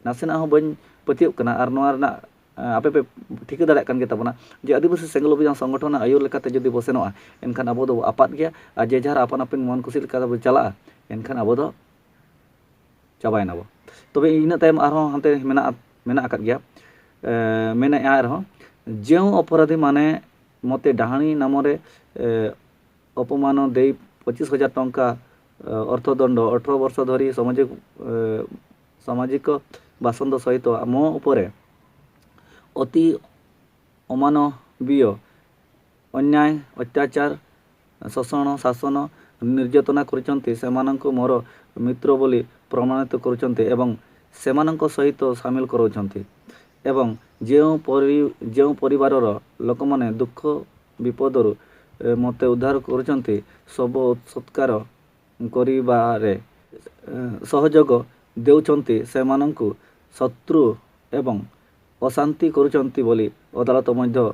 ᱱᱟᱥᱮᱱᱟᱜ ᱦᱚᱸ ᱵᱟᱹᱧ ᱯᱟᱹᱛᱭᱟᱹᱜ ᱠᱟᱱᱟ᱾ ᱟᱨ ᱱᱚᱣᱟ ᱨᱮᱱᱟᱜ, ᱮᱸ, ᱟᱯᱮ ᱯᱮ ᱴᱷᱤᱠᱟᱹ ᱫᱟᱲᱮᱭᱟᱜ ᱠᱟᱱ ᱜᱮ ᱛᱟᱵᱚᱱᱟ ᱡᱮ ᱟᱹᱫᱤᱵᱟᱹᱥᱤ ᱥᱮᱸᱜᱮᱞ ᱚᱵᱷᱤᱡᱟᱱ ᱥᱚᱝᱜᱚᱴᱷᱚᱱ ᱟᱹᱭᱩᱨ ᱞᱮᱠᱟᱛᱮ ᱡᱩᱫᱤ ᱵᱚ ᱥᱮᱱᱚᱜᱼᱟ, ᱮᱱᱠᱷᱟᱱ ᱟᱵᱚ ᱫᱚ ᱟᱯᱟᱫ ᱜᱮᱭᱟ᱾ ᱟᱨ ᱡᱮ ᱡᱟᱦᱟᱨ ᱟᱯᱟᱱ ᱟᱹᱯᱤᱱ ᱢᱚᱱ ᱠᱩᱥᱤ ᱞᱮᱠᱟ ᱵᱚ ᱪᱟᱞᱟᱜᱼᱟ, ᱮᱱᱠᱷᱟᱱ ᱟᱵᱚ ᱫᱚ ᱪᱟᱵᱟᱭᱮᱱᱟ ᱵᱚ᱾ ᱛᱚᱵᱮ ᱤᱱᱟᱹ ᱛᱟᱭᱚᱢ ᱟᱨᱦᱚᱸ ᱦᱟᱱᱛᱮ ᱢᱮᱱᱟᱜ, ᱢᱮᱱᱟᱜ ᱟᱠᱟᱫ ᱜᱮᱭᱟ, ᱮ, ᱢᱮᱱᱮᱫᱼᱟ ᱟᱨᱦᱚᱸ, ଯେଉଁ ଅପରାଧୀମାନେ ମୋତେ ଡାହାଣୀ ନାମରେ, ଏ, ଅପମାନ ଦେଇ ପଚିଶ ହଜାର ଟଙ୍କା, ଅ, ଅର୍ଥଦଣ୍ଡ, ଅଠର ବର୍ଷ ଧରି ସାମାଜିକ, ଅ, ସାମାଜିକ ବାସନ୍ଦ ସହିତ ମୋ ଉପରେ ଅତି ଅମାନବୀୟ ଅନ୍ୟାୟ, ଅତ୍ୟାଚାର, ଶୋଷଣ, ଶାସନ, ନିର୍ଯାତନା କରିଛନ୍ତି, ସେମାନଙ୍କୁ ମୋର ମିତ୍ର ବୋଲି ପ୍ରମାଣିତ କରୁଛନ୍ତି ଏବଂ ସେମାନଙ୍କ ସହିତ ସାମିଲ କରାଉଛନ୍ତି। ଏବଂ ଯେଉଁ ପରି-, ଯେଉଁ ପରିବାରର ଲୋକମାନେ ଦୁଃଖ ବିପଦରୁ, ଏ, ମୋତେ ଉଦ୍ଧାର କରୁଛନ୍ତି, ଶବ ସତ୍କାର କରିବାରେ, ଏ, ସହଯୋଗ ଦେଉଛନ୍ତି, ସେମାନଙ୍କୁ ଶତ୍ରୁ ଏବଂ ଅଶାନ୍ତି କରୁଛନ୍ତି ବୋଲି ଅଦାଲତ ମଧ୍ୟ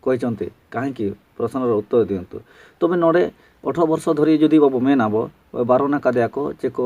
କହିଛନ୍ତି କାହିଁକି? ପ୍ରଶ୍ନର ଉତ୍ତର ଦିଅନ୍ତୁ। ତବେ ନଡ଼େ ଅଠର ବର୍ଷ ଧରି ଯଦି ବାବୁ ମେନ୍ ଆବ ବାରଣ କାଦିଆକ ଚେକ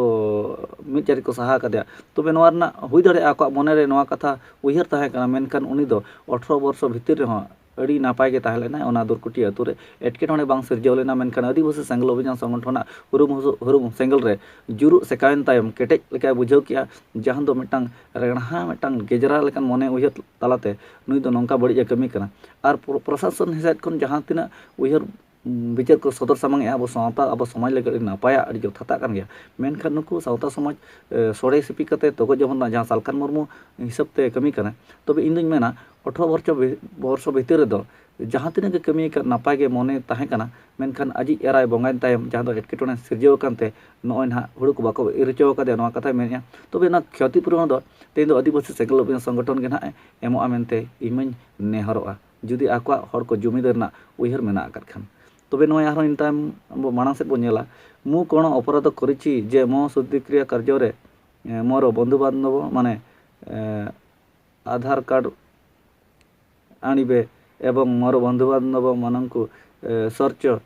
ମିଚାରିକ ସାହା କାଦିଆ, ତବେ ନୂଆ ନା ହୁଇ ଦାᱲᱮ ᱟᱠᱚᱣᱟᱜ ᱢᱚᱱᱮᱨᱮ ᱱᱚᱣᱟ ᱠᱟᱛᱷᱟ ᱩᱭᱦᱟᱹᱨ ᱛᱟᱦᱮᱸ ᱠᱟᱱᱟ, ᱢᱮᱱᱠᱷᱟᱱ ᱩᱱᱤ ᱫᱚ ᱚᱴᱷᱨᱚ ᱵᱚᱨᱥᱚ ᱵᱷᱤᱛᱤᱨ ᱨᱮᱦᱚᱸ ᱟᱹᱰᱤ ᱱᱟᱯᱟᱭ ᱜᱮ ᱛᱟᱦᱮᱸ ᱞᱮᱱᱟᱭ᱾ ᱚᱱᱟ ᱫᱩᱨᱠᱩᱴᱤ ᱟᱹᱛᱩ ᱨᱮ ᱮᱴᱠᱮᱴᱚᱬᱮ ᱵᱟᱝ ᱥᱤᱨᱡᱟᱹᱣ ᱞᱮᱱᱟ, ᱢᱮᱱᱠᱷᱟᱱ ᱟᱹᱫᱤᱵᱟᱹᱥᱤ ᱥᱮᱸᱜᱮᱞ ᱚᱵᱷᱤᱡᱟᱱ ᱥᱚᱝᱜᱚᱴᱷᱚᱱᱟᱜ ᱦᱩᱨᱩᱢ ᱦᱩᱥᱩ- ᱦᱩᱨᱩᱢ ᱥᱮᱸᱜᱮᱞ ᱨᱮ ᱡᱩᱨᱩᱜ ᱥᱮᱠᱟᱣᱮᱱ ᱛᱟᱭᱚᱢ ᱠᱮᱴᱮᱡ ᱞᱮᱠᱟᱭ ᱵᱩᱡᱷᱟᱹᱣ ᱠᱮᱜᱼᱟ, ᱡᱟᱦᱟᱸ ᱫᱚ ᱢᱤᱫᱴᱟᱝ ᱨᱮᱬᱦᱟ, ᱢᱤᱫᱴᱟᱝ ᱜᱮᱡᱽᱨᱟ ᱞᱮᱠᱟᱱ ᱢᱚᱱᱮ ᱩᱭᱦᱟᱹᱨ ᱛᱟᱞᱟᱛᱮ ᱱᱩᱭ ᱫᱚ ᱱᱚᱝᱠᱟ ᱵᱟᱹᱲᱤᱡ ᱮ ᱠᱟᱹᱢᱤ ᱠᱟᱱᱟ᱾ ᱟᱨ ᱯᱨᱚ- ᱯᱨᱚᱥᱟᱥᱚᱱ ᱥᱮᱫ ᱠᱷᱚᱱ ᱡᱟᱦᱟᱸ ᱛᱤᱱᱟᱹᱜ ᱩᱭᱦᱟᱹᱨ ᱵᱤᱪᱟᱹᱨ ᱠᱚ ᱥᱚᱫᱚᱨ ᱥᱟᱢᱟᱝ ᱮᱜᱼᱟ, ᱟᱵᱚ ᱥᱟᱶᱛᱟ, ᱟᱵᱚ ᱥᱚᱢᱟᱡᱽ ᱞᱟᱹᱜᱤᱫ ᱟᱹᱰᱤ ᱱᱟᱯᱟᱭᱟᱜ, ᱟᱹᱰᱤ ᱡᱚᱛᱷᱟᱛᱟᱜ ᱠᱟᱱ ᱜᱮᱭᱟ᱾ ᱢᱮᱱᱠᱷᱟᱱ ᱱᱩᱠᱩ ᱥᱟᱶᱛᱟ ᱥᱚᱢᱟᱡᱽ, ᱮ, ᱥᱚᱲᱮ ᱥᱤᱯᱤ ᱠᱟᱛᱮ ᱛᱚᱜᱚᱡ ᱡᱚᱯᱚᱱ ᱨᱮᱱᱟᱜ ᱡᱟᱦᱟᱸ ᱥᱟᱞᱠᱷᱟᱱ ᱢᱩᱨᱢᱩ ᱦᱤᱥᱟᱹᱵ ᱛᱮ ᱠᱟᱹᱢᱤ ᱠᱟᱱᱟ, ᱛᱚᱵᱮ ᱤᱧ ᱫᱩᱧ ᱢᱮᱱᱟ, ᱚᱴᱷᱨᱚ ᱵᱚᱨᱥᱚ ᱵᱷᱤ- ᱵᱚᱨᱥᱚ ᱵᱷᱤᱛᱤᱨ ᱨᱮᱫᱚ ᱡᱟᱦᱟᱸ ᱛᱤᱱᱟᱹᱜ ᱜᱮ ᱠᱟᱹᱢᱤ ᱟᱠᱟᱫ, ᱱᱟᱯᱟᱭ ᱜᱮ ᱢᱚᱱᱮ ᱛᱟᱦᱮᱸ ᱠᱟᱱᱟ, ᱢᱮᱱᱠᱷᱟᱱ ᱟᱡᱤᱡ ᱮᱨᱟᱭ ᱵᱚᱸᱜᱟᱭᱮᱱ ᱛᱟᱭᱚᱢ ᱡᱟᱦᱟᱸ ᱫᱚ ᱮᱴᱠᱮᱴᱚᱬᱮ ᱥᱤᱨᱡᱟᱹᱣ ᱟᱠᱟᱱ ᱛᱮ ᱱᱚᱜᱼᱚᱭ ᱱᱟᱦᱟᱜ ᱦᱩᱲᱩ ᱠᱚ ᱵᱟᱠᱚ ᱤᱨ ᱦᱚᱪᱚ ᱟᱠᱟᱫᱮᱭᱟ, ᱱᱚᱣᱟ ᱠᱟᱛᱷᱟᱭ ᱢᱮᱱᱮᱫᱼᱟ᱾ ᱛᱚᱵᱮ ᱚᱱᱟ ᱠᱷᱚᱛᱤ ᱯᱩᱨᱚᱱ ᱫᱚ ᱛᱮᱦᱮᱧ ᱫᱚ ᱟᱹᱫᱤᱵᱟᱹᱥᱤ ᱥᱮᱸᱜᱮᱞ ᱚᱵᱷᱤᱡᱟᱱ ᱥᱚᱝᱜᱚᱴᱷᱚᱱ ᱜᱮ ᱱᱟᱦᱟᱜ ᱮ ᱮᱢᱚᱜᱼᱟ ᱢᱮᱱᱛᱮ ᱤᱧ ᱢᱟᱧ ᱱᱮᱦᱚᱨᱚᱜᱼᱟ, ᱡᱩᱫᱤ ᱟᱠᱚᱣᱟᱜ ᱦᱚᱲ ᱠᱚ ᱡᱩᱢᱤᱫ ᱨᱮᱱᱟᱜ ᱩᱭᱦᱟᱹᱨ ᱢᱮᱱᱟᱜ ᱟᱠᱟᱫ ᱠᱷᱟᱱ᱾ ᱛᱚᱵᱮ ᱱᱚᱜᱼᱚᱭ ᱟᱨᱦᱚᱸ ᱤᱱ ᱛᱟᱭᱚᱢ ᱟᱵᱚ ᱢᱟᱲᱟᱝ ᱥᱮᱫ ᱵᱚᱱ ᱧᱮᱞᱟ, ᱢᱩ ᱠᱚᱬᱚ ᱚᱯᱚᱨᱟᱫᱷ ᱠᱚᱨᱤᱪᱤ ᱡᱮ ᱢᱚ ᱥᱩᱫᱽᱫᱷᱤᱠᱨᱤᱭᱟ ᱠᱟᱨᱡᱚ ᱨᱮ, ᱮ, ᱢᱚᱨᱚ ᱵᱚᱱᱫᱷᱩ ᱵᱟᱱᱫᱷᱚᱵ ᱢᱟᱱᱮ, ᱮ, ଆଧାର କାର୍ଡ଼ ଆଣିବେ ଏବଂ ମୋର ବନ୍ଧୁବାନ୍ଧବମାନଙ୍କୁ, ଏ, ସର୍ଚ୍ଚ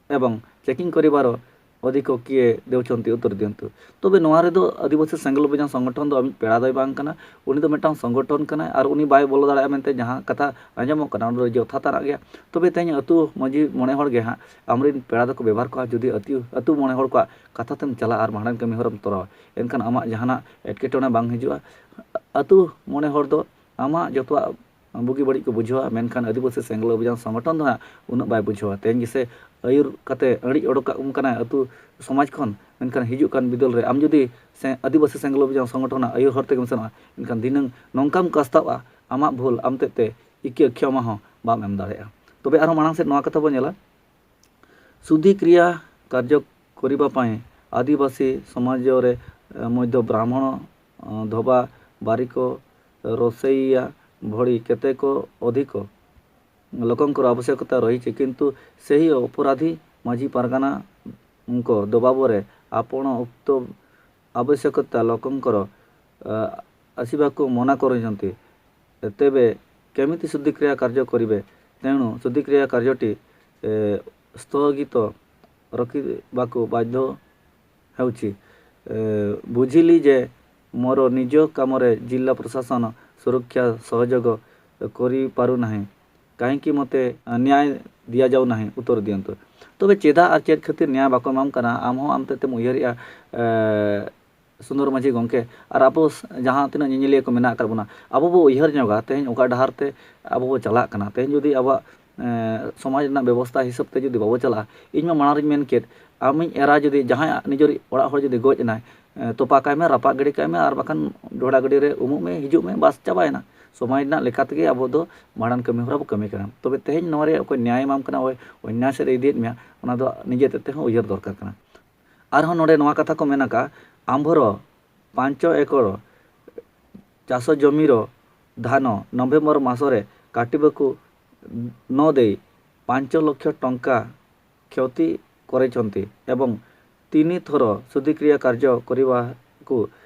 ଏବଂ ଚେକିଂ କରିବାର ଅଧିକ କିଏ ଦେଉଛନ୍ତି, ଉତ୍ତର ଦିଅନ୍ତୁ। ᱛᱚᱵᱮ ᱱᱚᱣᱟ ᱨᱮᱫᱚ ᱟᱹᱫᱤᱵᱟᱹᱥᱤ ᱥᱮᱸᱜᱮᱞ ᱚᱵᱷᱤᱡᱟᱱ ᱥᱚᱝᱜᱚᱴᱷᱚᱱ ᱫᱚ ᱟᱢᱤᱡ ᱯᱮᱲᱟ ᱫᱚᱭ ᱵᱟᱝ ᱠᱟᱱᱟ, ᱩᱱᱤ ᱫᱚ ᱢᱤᱫᱴᱟᱝ ᱥᱚᱝᱜᱚᱴᱷᱚᱱ ᱠᱟᱱᱟᱭ ᱟᱨ ᱩᱱᱤ ᱵᱟᱭ ᱵᱚᱞᱚ ᱫᱟᱲᱮᱭᱟᱜᱼᱟ ᱢᱮᱱᱛᱮ ᱡᱟᱦᱟᱸ ᱠᱟᱛᱷᱟ ᱟᱸᱡᱚᱢᱚᱜ ᱠᱟᱱᱟ, ᱚᱱᱟ ᱫᱚ ᱡᱚᱛᱷᱟᱛᱟᱱᱟᱜ ᱜᱮᱭᱟ᱾ ᱛᱚᱵᱮ ᱛᱮᱦᱮᱧ ᱟᱹᱛᱩ ᱢᱟᱹᱡᱷᱤ ᱢᱚᱬᱮ ᱦᱚᱲ ᱜᱮ ᱦᱟᱸᱜ ᱟᱢᱨᱮᱱ ᱯᱮᱲᱟ ᱫᱚᱠᱚ ᱵᱮᱵᱷᱟᱨ ᱠᱚᱣᱟ, ᱡᱩᱫᱤ ᱟᱹᱛᱩ, ᱟᱹᱛᱩ ᱢᱚᱬᱮ ᱦᱚᱲ ᱠᱚᱣᱟᱜ ᱠᱟᱛᱷᱟ ᱛᱮᱢ ᱪᱟᱞᱟᱜᱼᱟ ᱟᱨ ᱵᱷᱟᱸᱰᱟᱱ ᱠᱟᱹᱢᱤ ᱦᱚᱨᱟᱢ ᱛᱚᱨᱟᱣᱟ, ᱮᱱᱠᱷᱟᱱ ᱟᱢᱟᱜ ᱡᱟᱦᱟᱱᱟᱜ ᱮᱴᱠᱮᱴᱚᱬᱮ ᱵᱟᱝ ᱦᱤᱡᱩᱜᱼᱟ᱾ ᱟᱹᱛᱩ ᱢᱚᱬᱮ ᱦᱚᱲ ᱫᱚ ᱟᱢᱟᱜ ᱡᱚᱛᱚᱣᱟᱜ ᱵᱩᱜᱤ ᱵᱟᱹᱲᱤᱡ ᱠᱚ ᱵᱩᱡᱷᱟᱹᱣᱟ, ᱢᱮᱱᱠᱷᱟᱱ ᱟᱹᱫᱤᱵᱟᱹᱥᱤ ᱥᱮᱸᱜᱮᱞ ᱚᱵᱷᱤᱡᱟᱱ ᱥᱚᱝᱜᱚᱴᱷᱚᱱ ᱫᱚ ᱦᱟᱸᱜ ᱩᱱᱟᱹᱜ ᱵᱟᱭ ᱵᱩᱡᱷᱟᱹᱣᱟ᱾ ᱛᱮᱦᱮᱧ ᱜᱮᱥᱮ ᱟᱹᱭᱩᱨ ᱠᱟᱛᱮ ᱟᱹᱬᱤᱡ ᱚᱰᱚᱠ ᱠᱟᱜ ᱵᱚᱱ ᱠᱟᱱᱟᱭ ᱟᱹᱛᱩ ᱥᱚᱢᱟᱡᱽ ᱠᱷᱚᱱ, ᱢᱮᱱᱠᱷᱟᱱ ᱦᱤᱡᱩᱜ ᱠᱟᱱ ᱵᱤᱫᱟᱹᱞ ᱨᱮ ᱟᱢ ᱡᱩᱫᱤ ᱥᱮ ᱟᱹᱫᱤᱵᱟᱹᱥᱤ ᱥᱮᱸᱜᱮᱞ ᱚᱵᱷᱤᱡᱟᱱ ᱥᱚᱝᱜᱚᱴᱷᱚᱱᱟᱜ ᱟᱹᱭᱩᱨ ᱦᱚᱨ ᱛᱮᱜᱮᱢ ᱥᱮᱱᱚᱜᱼᱟ, ᱮᱱᱠᱷᱟᱱ ᱫᱷᱤᱱᱟᱹᱝ ᱱᱚᱝᱠᱟᱢ ᱠᱟᱥᱛᱟᱣᱼᱟ, ᱟᱢᱟᱜ ᱵᱷᱩᱞ ᱟᱢ ᱛᱮᱫ ᱛᱮ ᱤᱠᱟᱹ ᱠᱷᱮᱢᱟ ᱦᱚᱸ ᱵᱟᱢ ᱮᱢ ᱫᱟᱲᱮᱭᱟᱜᱼᱟ᱾ ᱛᱚᱵᱮ ᱟᱨᱦᱚᱸ ᱢᱟᱲᱟᱝ ᱥᱮᱫ ᱱᱚᱣᱟ ᱠᱟᱛᱷᱟ ᱵᱚᱱ ᱧᱮᱞᱟ, ଶୁଦ୍ଧିକ୍ରିୟା କାର୍ଯ୍ୟ କରିବା ପାଇଁ ଆଦିବାସୀ ସମାଜରେ, ଏ, ମଧ୍ୟ ବ୍ରାହ୍ମଣ, ଅ, ଧୋବା, ବାରିକ, ରୋଷେଇଆ ଭଳି କେତେକ ଅଧିକ ଲୋକଙ୍କର ଆବଶ୍ୟକତା ରହିଛି, କିନ୍ତୁ ସେହି ଅପରାଧୀ ମାଝି ପାରଗାନାଙ୍କ ଦବାବରେ ଆପଣ ଉକ୍ତ ଆବଶ୍ୟକତା ଲୋକଙ୍କର, ଅ, ଆସିବାକୁ ମନା କରିଛନ୍ତି। ତେବେ କେମିତି ଶୁଦ୍ଧିକ୍ରିୟା କାର୍ଯ୍ୟ କରିବେ, ତେଣୁ ଶୁଦ୍ଧିକ୍ରିୟା କାର୍ଯ୍ୟଟି, ଏ, ସ୍ଥଗିତ ରଖିବାକୁ ବାଧ୍ୟ ହେଉଛି। ଏ, ବୁଝିଲି ଯେ ମୋର ନିଜ କାମରେ ଜିଲ୍ଲା ପ୍ରଶାସନ ସୁରକ୍ଷା ସହଯୋଗ କରିପାରୁନାହିଁ। କାହିଁକି ମୋତେ ନ୍ୟାୟ ଦିଆଯାଉନାହିଁ? ଉତ୍ତର ଦିଅନ୍ତୁ। ତବେ ଚେଦା ଆର୍ ଚେଦ୍ ᱠᱷᱟᱹᱛᱤᱨ ᱱᱮᱭᱟ ᱵᱟᱠᱚ ᱮᱢᱟᱢ ᱠᱟᱱᱟ, ᱟᱢ ᱦᱚᱸ ᱟᱢ ᱛᱮᱫ ᱛᱮᱢ ᱩᱭᱦᱟᱹᱨᱮᱜᱼᱟ, ᱮ, ᱥᱩᱱᱫᱚᱨ ᱢᱟᱹᱡᱷᱤ ᱜᱚᱢᱠᱮ, ᱟᱨ ᱟᱵᱚ ᱡᱟᱦᱟᱸ ᱛᱤᱱᱟᱹᱜ ᱧᱮᱧᱮᱞᱤᱭᱟᱹ ᱠᱚ ᱢᱮᱱᱟᱜ ᱟᱠᱟᱫ ᱵᱚᱱᱟ, ᱟᱵᱚ ᱵᱚ ᱩᱭᱦᱟᱹᱨ ᱧᱚᱜᱟ, ᱛᱮᱦᱮᱧ ᱚᱠᱟ ᱰᱟᱦᱟᱨ ᱛᱮ ᱟᱵᱚ ᱵᱚ ᱪᱟᱞᱟᱜ ᱠᱟᱱᱟ᱾ ᱛᱮᱦᱮᱧ ᱡᱩᱫᱤ ᱟᱵᱚᱣᱟᱜ, ᱮ, ᱥᱚᱢᱟᱡᱽ ᱨᱮᱱᱟᱜ ᱵᱮᱵᱚᱥᱛᱷᱟ ᱦᱤᱥᱟᱹᱵ ᱛᱮ ᱡᱩᱫᱤ ᱵᱟᱵᱚ ᱪᱟᱞᱟᱜᱼᱟ, ᱤᱧ ᱢᱟ ᱢᱟᱲᱟᱝ ᱨᱤᱧ ᱢᱮᱱ ᱠᱮᱫ, ᱟᱢᱤᱡ ᱮᱨᱟ ᱡᱩᱫᱤ ᱡᱟᱦᱟᱸᱭ ᱱᱤᱡᱮᱨ ᱚᱲᱟᱜ ᱦᱚᱲ ᱡᱩᱫᱤ ᱜᱚᱡ ᱮᱱᱟᱭ, ᱮ, ᱛᱚᱯᱟ ᱠᱟᱭ ᱢᱮ, ᱨᱟᱯᱟᱜ ᱜᱤᱰᱤ ᱠᱟᱭ ᱢᱮ, ᱟᱨ ᱵᱟᱠᱷᱟᱱ ᱰᱷᱚᱲᱟ ᱜᱟᱹᱰᱤ ᱨᱮ ᱩᱢᱩᱜ ᱢᱮ, ᱦᱤᱡᱩᱜ ᱢᱮ, ᱵᱟᱥ, ᱪᱟᱵᱟᱭᱮᱱᱟ᱾ ᱥᱚᱢᱟᱡᱽ ᱨᱮᱱᱟᱜ ᱞᱮᱠᱟ ᱛᱮᱜᱮ ᱟᱵᱚ ᱫᱚ ᱵᱷᱟᱸᱰᱟᱱ ᱠᱟᱹᱢᱤ ᱦᱚᱨᱟ ᱵᱚ ᱠᱟᱹᱢᱤ ᱠᱟᱱᱟ᱾ ᱛᱚᱵᱮ ᱛᱮᱦᱮᱧ ᱱᱚᱣᱟ ᱨᱮ ᱚᱠᱚᱭ ᱱᱮᱭᱟᱭ ᱮᱢᱟᱢ ᱠᱟᱱᱟ, ᱚᱠᱚᱭ ᱚᱱᱱᱭᱟᱭ ᱥᱮᱫ ᱮ ᱤᱫᱤᱭᱮᱫ ᱢᱮᱭᱟ, ᱚᱱᱟ ᱫᱚ ᱱᱤᱡᱮ ᱛᱮ ᱛᱮᱦᱚᱸ ᱩᱭᱦᱟᱹᱨ ᱫᱚᱨᱠᱟᱨ ᱠᱟᱱᱟ᱾ ᱟᱨᱦᱚᱸ ᱱᱚᱰᱮ ᱱᱚᱣᱟ ᱠᱟᱛᱷᱟ ᱠᱚ ᱢᱮᱱ ᱟᱠᱟᱫᱼᱟ, ଆମ୍ଭର ପାଞ୍ଚ ଏକର ଚାଷ ଜମିର ଧାନ ନଭେମ୍ବର ମାସରେ କାଟିବାକୁ ନ ଦେଇ ପାଞ୍ଚ ଲକ୍ଷ ଟଙ୍କା କ୍ଷତି କରିଛନ୍ତି ଏବଂ ତିନି ଥର ଶୁଦ୍ଧିକ୍ରିୟା କାର୍ଯ୍ୟ କରିବାକୁ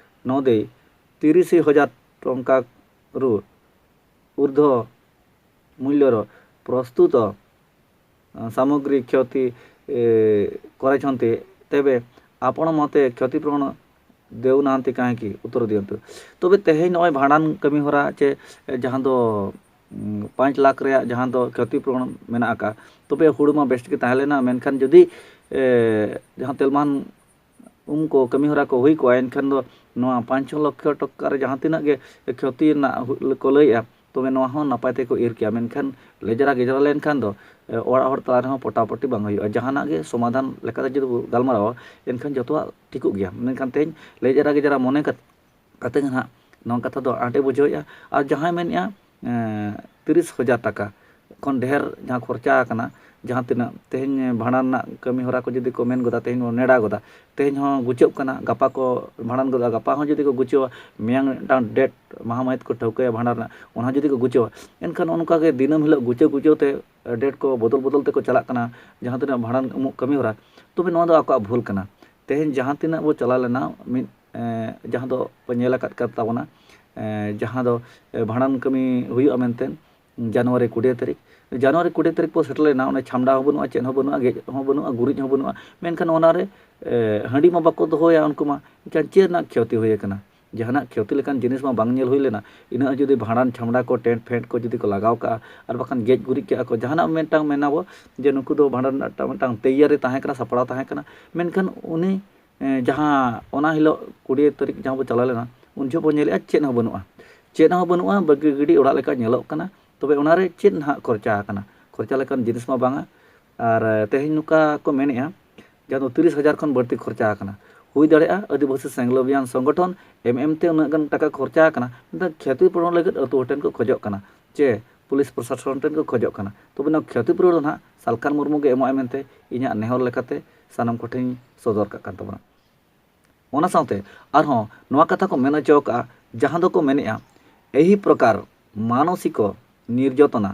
ନ ଦେଇ ତିରିଶ ହଜାର ଟଙ୍କାରୁ ଊର୍ଦ୍ଧ୍ୱ ମୂଲ୍ୟର ପ୍ରସ୍ତୁତ, ଅ, ସାମଗ୍ରୀ କ୍ଷତି, ଏ, କରିଛନ୍ତି, ତେବେ ଆପଣ ମୋତେ କ୍ଷତିପୂରଣ ଦେଉନାହାନ୍ତି କାହିଁକି? ଉତ୍ତର ଦିଅନ୍ତୁ। ᱛᱚᱵᱮ ᱛᱮᱦᱮᱧ ᱱᱚᱜᱼᱚᱭ ᱵᱷᱟᱸᱰᱟᱱ ᱠᱟᱹᱢᱤ ᱦᱚᱨᱟ ᱪᱮ, ᱮ, ᱡᱟᱦᱟᱸ ᱫᱚ, ᱩᱸ, ᱯᱟᱸᱪ ᱞᱟᱠᱷ ᱨᱮᱭᱟᱜ ᱡᱟᱦᱟᱸ ᱫᱚ ᱠᱷᱚᱛᱤ ᱯᱩᱨᱚᱱ ᱢᱮᱱᱟᱜ ᱟᱠᱟᱫ, ᱛᱚᱵᱮ ᱦᱩᱲᱩ ᱢᱟ ᱵᱮᱥ ᱜᱮ ᱛᱟᱦᱮᱸ ᱞᱮᱱᱟ, ᱢᱮᱱᱠᱷᱟᱱ ᱡᱩᱫᱤ, ᱮ, ᱡᱟᱦᱟᱸ ᱛᱮᱞᱢᱟᱱ ᱩᱢ ᱠᱚ ᱠᱟᱹᱢᱤ ᱦᱚᱨᱟ ᱠᱚ ᱦᱩᱭ ᱠᱚᱜᱼᱟ, ᱮᱱᱠᱷᱟᱱ ᱫᱚ ᱱᱚᱣᱟ ᱯᱟᱸᱪ ᱪᱷᱚ ᱞᱚᱠᱷ ᱴᱟᱠᱟ ᱨᱮ ᱡᱟᱦᱟᱸ ᱛᱤᱱᱟᱹᱜ ᱜᱮ ᱠᱷᱚᱛᱤ ᱨᱮᱱᱟᱜ ᱦᱩ-, ᱠᱚ ᱞᱟᱹᱭᱮᱫᱼᱟ, ᱛᱚᱵᱮ ᱱᱚᱣᱟ ᱦᱚᱸ ᱱᱟᱯᱟᱭ ᱛᱮᱠᱚ ᱤᱨ ᱠᱮᱭᱟ᱾ ᱢᱮᱱᱠᱷᱟᱱ ᱞᱮᱡᱽᱨᱟ ᱜᱮᱡᱽᱨᱟ ᱞᱮᱱᱠᱷᱟᱱ ᱫᱚ, ᱮ, ᱚᱲᱟᱜ ᱦᱚᱲ ᱛᱟᱞᱟ ᱨᱮᱦᱚᱸ ᱯᱚᱴᱟᱯᱚᱴᱤ ᱵᱟᱝ ᱦᱩᱭᱩᱜᱼᱟ᱾ ᱡᱟᱦᱟᱱᱟᱜ ᱜᱮ ᱥᱚᱢᱟᱫᱷᱟᱱ ᱞᱮᱠᱟᱛᱮ ᱡᱩᱫᱤ ᱵᱚ ᱜᱟᱞᱢᱟᱨᱟᱣᱟ, ᱮᱱᱠᱷᱟᱱ ᱡᱚᱛᱚᱣᱟᱜ ᱴᱷᱤᱠᱚᱜ ᱜᱮᱭᱟ᱾ ᱢᱮᱱᱠᱷᱟᱱ ᱛᱮᱦᱮᱧ ᱞᱮᱡᱽᱨᱟ ᱜᱮᱡᱽᱨᱟ ᱢᱚᱱᱮ ᱠᱟᱛᱮ ᱠᱟᱛᱮ ᱜᱮ ᱱᱟᱦᱟᱜ ᱱᱚᱣᱟ ᱠᱟᱛᱷᱟ ᱫᱚ ᱟᱸᱴᱮ ᱵᱩᱡᱷᱟᱹᱣᱮᱫᱼᱟ᱾ ᱟᱨ ᱡᱟᱦᱟᱸᱭ ᱢᱮᱱᱮᱫᱼᱟ, ᱮᱸ, ᱛᱤᱨᱤᱥ ᱦᱟᱡᱟᱨ ᱴᱟᱠᱟ ᱠᱷᱚᱱ ᱰᱷᱮᱨ ᱡᱟᱦᱟᱸ ᱠᱷᱚᱨᱪᱟ ᱟᱠᱟᱱᱟ, ᱡᱟᱦᱟᱸ ᱛᱤᱱᱟᱹᱜ ᱛᱮᱦᱮᱧ ᱵᱷᱟᱸᱰᱟᱱ ᱨᱮᱱᱟᱜ ᱠᱟᱹᱢᱤ ᱦᱚᱨᱟ ᱠᱚ ᱡᱩᱫᱤ ᱠᱚ ᱢᱮᱱ ᱜᱚᱫᱟ, ᱛᱮᱦᱮᱧ ᱵᱚᱱ ᱱᱮᱰᱟ ᱜᱚᱫᱟ, ᱛᱮᱦᱮᱧ ᱦᱚᱸ ᱜᱩᱪᱟᱹᱜ ᱠᱟᱱᱟ, ᱜᱟᱯᱟ ᱠᱚ ᱵᱷᱟᱸᱰᱟᱱ ᱜᱚᱫᱟ, ᱜᱟᱯᱟ ᱦᱚᱸ ᱡᱩᱫᱤ ᱠᱚ ᱜᱩᱪᱟᱹᱣᱟ, ᱢᱮᱭᱟᱝ ᱢᱤᱫᱴᱟᱝ date, ᱢᱟᱦᱟ ᱢᱟᱹᱦᱤᱛ ᱠᱚ ᱴᱷᱟᱹᱣᱠᱟᱹᱭᱟ ᱵᱷᱟᱸᱰᱟᱱ ᱨᱮᱱᱟᱜ, ᱚᱱᱟ ᱡᱩᱫᱤ ᱠᱚ ᱜᱩᱪᱟᱹᱣᱟ, ᱮᱱᱠᱷᱟᱱ ᱚᱱᱠᱟ ᱜᱮ ᱫᱤᱱᱟᱹᱢ ᱦᱤᱞᱳᱜ ᱜᱩᱪᱟᱹᱣ ᱜᱩᱪᱟᱹᱣ ᱛᱮ date ᱠᱚ ᱵᱚᱫᱚᱞ ᱵᱚᱫᱚᱞ ᱛᱮᱠᱚ ᱪᱟᱞᱟᱜ ᱠᱟᱱᱟ, ᱡᱟᱦᱟᱸ ᱛᱤᱱᱟᱹᱜ ᱵᱷᱟᱸᱰᱟᱱ ᱩᱢᱩᱜ ᱠᱟᱹᱢᱤ ᱦᱚᱨᱟ, ᱛᱚᱵᱮ ᱱᱚᱣᱟ ᱫᱚ ᱟᱠᱚᱣᱟᱜ ᱵᱷᱩᱞ ᱠᱟᱱᱟ᱾ ᱛᱮᱦᱮᱧ ᱡᱟᱦᱟᱸ ᱛᱤᱱᱟᱹᱜ ᱵᱚ ᱪᱟᱞᱟᱣ ᱞᱮᱱᱟ, ᱢᱤᱫ, ᱮ, ᱡᱟᱦᱟᱸ ᱫᱚ ᱯᱮ ᱧᱮᱞ ᱟᱠᱟᱫ ᱠᱟᱱ ᱛᱟᱵᱚᱱᱟ, ᱮ, ᱡᱟᱦᱟᱸ ᱫᱚ, ᱮ, ᱵᱷᱟᱸᱰᱟᱱ ᱠᱟᱹᱢᱤ ᱦᱩᱭᱩᱜᱼᱟ ᱢᱮᱱᱛᱮ, ᱡᱟᱱᱩᱣᱟᱨᱤ ᱠᱩᱲᱤ ᱛᱟᱹᱨᱤᱠᱷ᱾ ᱡᱟᱱᱩᱣᱟᱨᱤ ᱠᱩᱲᱤ ᱛᱟᱹᱨᱤᱠᱷ ᱵᱚ ᱥᱮᱴᱮᱨ ᱞᱮᱱᱟ, ᱚᱱᱮ ᱪᱷᱟᱢᱰᱟ ᱦᱚᱸ ᱵᱟᱹᱱᱩᱜᱼᱟ, ᱪᱮᱫ ᱦᱚᱸ ᱵᱟᱹᱱᱩᱜᱼᱟ, ᱜᱮᱡ ᱦᱚᱸ ᱵᱟᱹᱱᱩᱜᱼᱟ, ᱜᱩᱨᱤᱡ ᱦᱚᱸ ᱵᱟᱹᱱᱩᱜᱼᱟ᱾ ᱢᱮᱱᱠᱷᱟᱱ ᱚᱱᱟᱨᱮ, ᱮ, ᱦᱟᱺᱰᱤ ᱢᱟ ᱵᱟᱠᱚ ᱫᱚᱦᱚᱭᱟ ᱩᱱᱠᱩ ᱢᱟ, ᱮᱱᱠᱷᱟᱱ ᱪᱮᱫ ᱨᱮᱱᱟᱜ ᱠᱷᱚᱛᱤ ᱦᱩᱭ ᱟᱠᱟᱱᱟ? ᱡᱟᱦᱟᱱᱟᱜ ᱠᱷᱚᱛᱤ ᱞᱮᱠᱟᱱ ᱡᱤᱱᱤᱥ ᱢᱟ ᱵᱟᱝ ᱧᱮᱞ ᱦᱩᱭ ᱞᱮᱱᱟ᱾ ᱤᱱᱟᱹᱜ ᱡᱩᱫᱤ ᱵᱷᱟᱸᱰᱟᱱ ᱪᱷᱟᱢᱰᱟ ᱠᱚ, ᱴᱮᱱᱴ ᱯᱷᱮᱱᱴ ᱠᱚ ᱡᱩᱫᱤ ᱠᱚ ᱞᱟᱜᱟᱣ ᱠᱟᱜᱼᱟ, ᱟᱨ ᱵᱟᱠᱷᱟᱱ ᱜᱮᱡ ᱜᱩᱨᱤᱡ ᱠᱟᱜᱼᱟ ᱠᱚ, ᱡᱟᱦᱟᱱᱟᱜ ᱢᱤᱫᱴᱟᱝ ᱢᱮᱱᱟᱵᱚ ᱡᱮ ᱱᱩᱠᱩ ᱫᱚ ᱵᱷᱟᱸᱰᱟᱱ ᱨᱮᱱᱟᱜ ᱢᱤᱫᱴᱟᱝ, ᱢᱤᱫᱴᱟᱝ ᱛᱮᱭᱟᱨᱤ ᱛᱟᱦᱮᱸ ᱠᱟᱱᱟ, ᱥᱟᱯᱲᱟᱣ ᱛᱟᱦᱮᱸ ᱠᱟᱱᱟ᱾ ᱢᱮᱱᱠᱷᱟᱱ ᱩᱱᱤ, ᱮ, ᱡᱟᱦᱟᱸ ᱚᱱᱟ ᱦᱤᱞᱳᱜ ᱠᱩᱲᱤ ᱛᱟᱹᱨᱤᱠᱷ ᱡᱟᱦᱟᱸ ᱵᱚ ᱪᱟᱞᱟᱣ ᱞᱮᱱᱟ, ᱩᱱ ᱡᱚᱦᱚᱜ ᱵᱚ ᱧᱮᱞᱮᱜᱼᱟ ᱪᱮᱫ ᱦᱚᱸ ᱵᱟᱹᱱᱩᱜᱼᱟ, ᱪᱮᱫ ᱦᱚᱸ ᱵᱟᱹᱱᱩᱜᱼᱟ, ᱵᱟᱹᱜᱤ ᱜᱤᱰᱤ ᱚᱲᱟᱜ ᱞᱮᱠᱟ ᱧᱮᱞᱚᱜ ᱠᱟᱱᱟ᱾ ᱛᱚᱵᱮ ᱚᱱᱟᱨᱮ ᱪᱮᱫ ᱱᱟᱦᱟᱜ ᱠᱷᱚᱨᱪᱟ ᱟᱠᱟᱱᱟ? ᱠᱷᱚᱨᱪᱟ ᱞᱮᱠᱟᱱ ᱡᱤᱱᱤᱥ ᱢᱟ ᱵᱟᱝᱟ᱾ ᱟᱨ, ᱮ, ᱛᱮᱦᱮᱧ ᱱᱚᱝᱠᱟ ᱠᱚ ᱢᱮᱱᱮᱜᱼᱟ, ᱡᱟᱦᱟᱸ ᱫᱚ ᱛᱤᱨᱤᱥ ᱦᱟᱡᱟᱨ ᱠᱷᱚᱱ ᱵᱟᱹᱲᱛᱤ ᱠᱷᱚᱨᱪᱟ ᱟᱠᱟᱱᱟ᱾ ᱦᱩᱭ ᱫᱟᱲᱮᱭᱟᱜᱼᱟ ᱟᱹᱫᱤᱵᱟᱹᱥᱤ ᱥᱮᱸᱜᱮᱞ ᱚᱵᱷᱤᱭᱟᱱ ᱥᱚᱝᱜᱚᱴᱷᱚᱱ ᱮᱢ ᱮᱢ ᱛᱮ ᱩᱱᱟᱹᱜ ᱜᱟᱱ ᱴᱟᱠᱟ ᱠᱷᱚᱨᱪᱟ ᱟᱠᱟᱱᱟ, ᱢᱮᱱᱠᱷᱟᱱ ᱠᱷᱚᱛᱤ ᱯᱩᱨᱚᱱ ᱞᱟᱹᱜᱤᱫ ᱟᱹᱛᱩ ᱦᱚᱲ ᱴᱷᱮᱱ ᱠᱚ ᱠᱷᱚᱡᱚᱜ ᱠᱟᱱᱟ, ᱪᱮ ᱯᱩᱞᱤᱥ ᱯᱨᱚᱥᱟᱥᱚᱱ ᱴᱷᱮᱱ ᱠᱚ ᱠᱷᱚᱡᱚᱜ ᱠᱟᱱᱟ᱾ ᱛᱚᱵᱮ ᱱᱚᱣᱟ ᱠᱷᱚᱛᱤ ᱯᱩᱨᱚᱱ ᱫᱚ ᱱᱟᱦᱟᱜ ᱥᱟᱞᱠᱷᱟᱱ ᱢᱩᱨᱢᱩ ᱜᱮ ᱮᱢᱚᱜᱼᱟᱭ ᱢᱮᱱᱛᱮ ᱤᱧᱟᱹᱜ ᱱᱮᱦᱚᱨ ᱞᱮᱠᱟᱛᱮ ᱥᱟᱱᱟᱢ ᱠᱚᱴᱷᱮᱱᱤᱧ ᱥᱚᱫᱚᱨ ᱠᱟᱜ ᱠᱟᱱ ᱛᱟᱵᱚᱱᱟ᱾ ᱚᱱᱟ ᱥᱟᱶᱛᱮ ᱟᱨᱦᱚᱸ ᱱᱚᱣᱟ ᱠᱟᱛᱷᱟ ᱠᱚ ᱢᱮᱱ ᱦᱚᱪᱚ ᱟᱠᱟᱫᱼᱟ, ᱡᱟᱦᱟᱸ ᱫᱚᱠᱚ ᱢᱮᱱᱮᱫᱼᱟ, ଏହି ପ୍ରକାର ମାନସିକ ନିର୍ଯାତନା,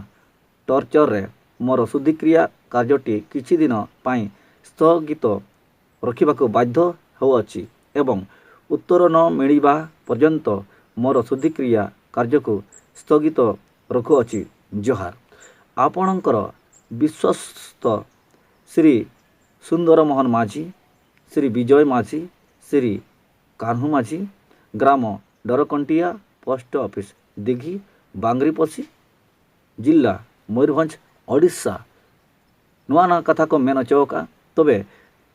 ଟର୍ଚରରେ ମୋର ଶୁଦ୍ଧିକ୍ରିୟା କାର୍ଯ୍ୟଟି କିଛି ଦିନ ପାଇଁ ସ୍ଥଗିତ ରଖିବାକୁ ବାଧ୍ୟ ହେଉଅଛି ଏବଂ ଉତ୍ତର ନ ମିଳିବା ପର୍ଯ୍ୟନ୍ତ ମୋର ଶୁଦ୍ଧିକ୍ରିୟା କାର୍ଯ୍ୟକୁ ସ୍ଥଗିତ ରଖୁଅଛି। ଜୁହାର। ଆପଣଙ୍କର ବିଶ୍ୱସ୍ତ ଶ୍ରୀ ସୁନ୍ଦର ମୋହନ ମାଝୀ, ଶ୍ରୀ ବିଜୟ ମାଝୀ, ଶ୍ରୀ କାହ୍ନୁ ମାଝୀ, ଗ୍ରାମ ଡରକଣ୍ଟିଆ, ପୋଷ୍ଟ ଅଫିସ ଦିଘି, ବାଙ୍ଗରିପୋଷି, ᱡᱤᱞᱞᱟ ᱢᱚᱭᱩᱨᱵᱷᱚᱸᱡᱽ, ᱳᱰᱤᱥᱟ᱾ ᱱᱚᱣᱟ ᱱᱚᱣᱟ ᱠᱟᱛᱷᱟ ᱠᱚ ᱢᱮᱱ ᱦᱚᱪᱚ ᱟᱠᱟᱫᱼᱟ᱾ ᱛᱚᱵᱮ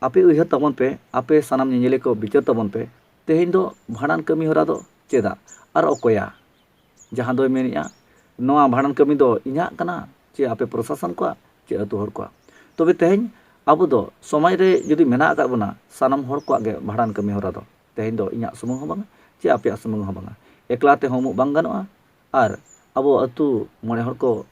ᱟᱯᱮ ᱩᱭᱦᱟᱹᱨ ᱛᱟᱵᱚᱱ ᱯᱮ, ᱟᱯᱮ ᱥᱟᱱᱟᱢ ᱧᱮᱧᱮᱞᱤᱭᱟᱹ ᱠᱚ ᱵᱤᱪᱟᱹᱨ ᱛᱟᱵᱚᱱ ᱯᱮ, ᱛᱮᱦᱮᱧ ᱫᱚ ᱵᱷᱟᱸᱰᱟᱱ ᱠᱟᱹᱢᱤ ᱦᱚᱨᱟ ᱫᱚ ᱪᱮᱫᱟᱜ ᱟᱨ ᱚᱠᱚᱭᱟᱜ? ᱡᱟᱦᱟᱸ ᱫᱚᱭ ᱢᱮᱱᱮᱫᱼᱟ, ᱱᱚᱣᱟ ᱵᱷᱟᱸᱰᱟᱱ ᱠᱟᱹᱢᱤ ᱫᱚ ᱤᱧᱟᱹᱜ ᱠᱟᱱᱟ ᱪᱮ ᱟᱯᱮ ᱯᱨᱚᱥᱟᱥᱚᱱ ᱠᱚᱣᱟᱜ ᱪᱮ ᱟᱹᱛᱩ ᱦᱚᱲ ᱠᱚᱣᱟᱜ? ᱛᱚᱵᱮ ᱛᱮᱦᱮᱧ ᱟᱵᱚ ᱫᱚ ᱥᱚᱢᱟᱡᱽ ᱨᱮ ᱡᱩᱫᱤ ᱢᱮᱱᱟᱜ ᱟᱠᱟᱫ ᱵᱚᱱᱟ, ᱥᱟᱱᱟᱢ ᱦᱚᱲ ᱠᱚᱣᱟᱜ ᱜᱮ ᱵᱷᱟᱸᱰᱟᱱ ᱠᱟᱹᱢᱤ ᱦᱚᱨᱟ ᱫᱚ ᱛᱮᱦᱮᱧ ᱫᱚ ᱤᱧᱟᱹᱜ ᱥᱩᱢᱩᱝ ᱦᱚᱸ ᱵᱟᱝᱟ ᱪᱮ ᱟᱯᱮᱭᱟᱜ ᱥᱩᱢᱩᱝ ᱦᱚᱸ ᱵᱟᱝᱟ, ᱮᱠᱞᱟ ᱛᱮᱦᱚᱸ ᱩᱢᱩᱜ ᱵᱟᱝ ᱜᱟᱱᱚᱜᱼᱟ᱾ ᱟᱨ ᱟᱵᱚ ᱟᱹᱛᱩ ᱢᱚᱬᱮ ᱦᱚᱲ ᱠᱚ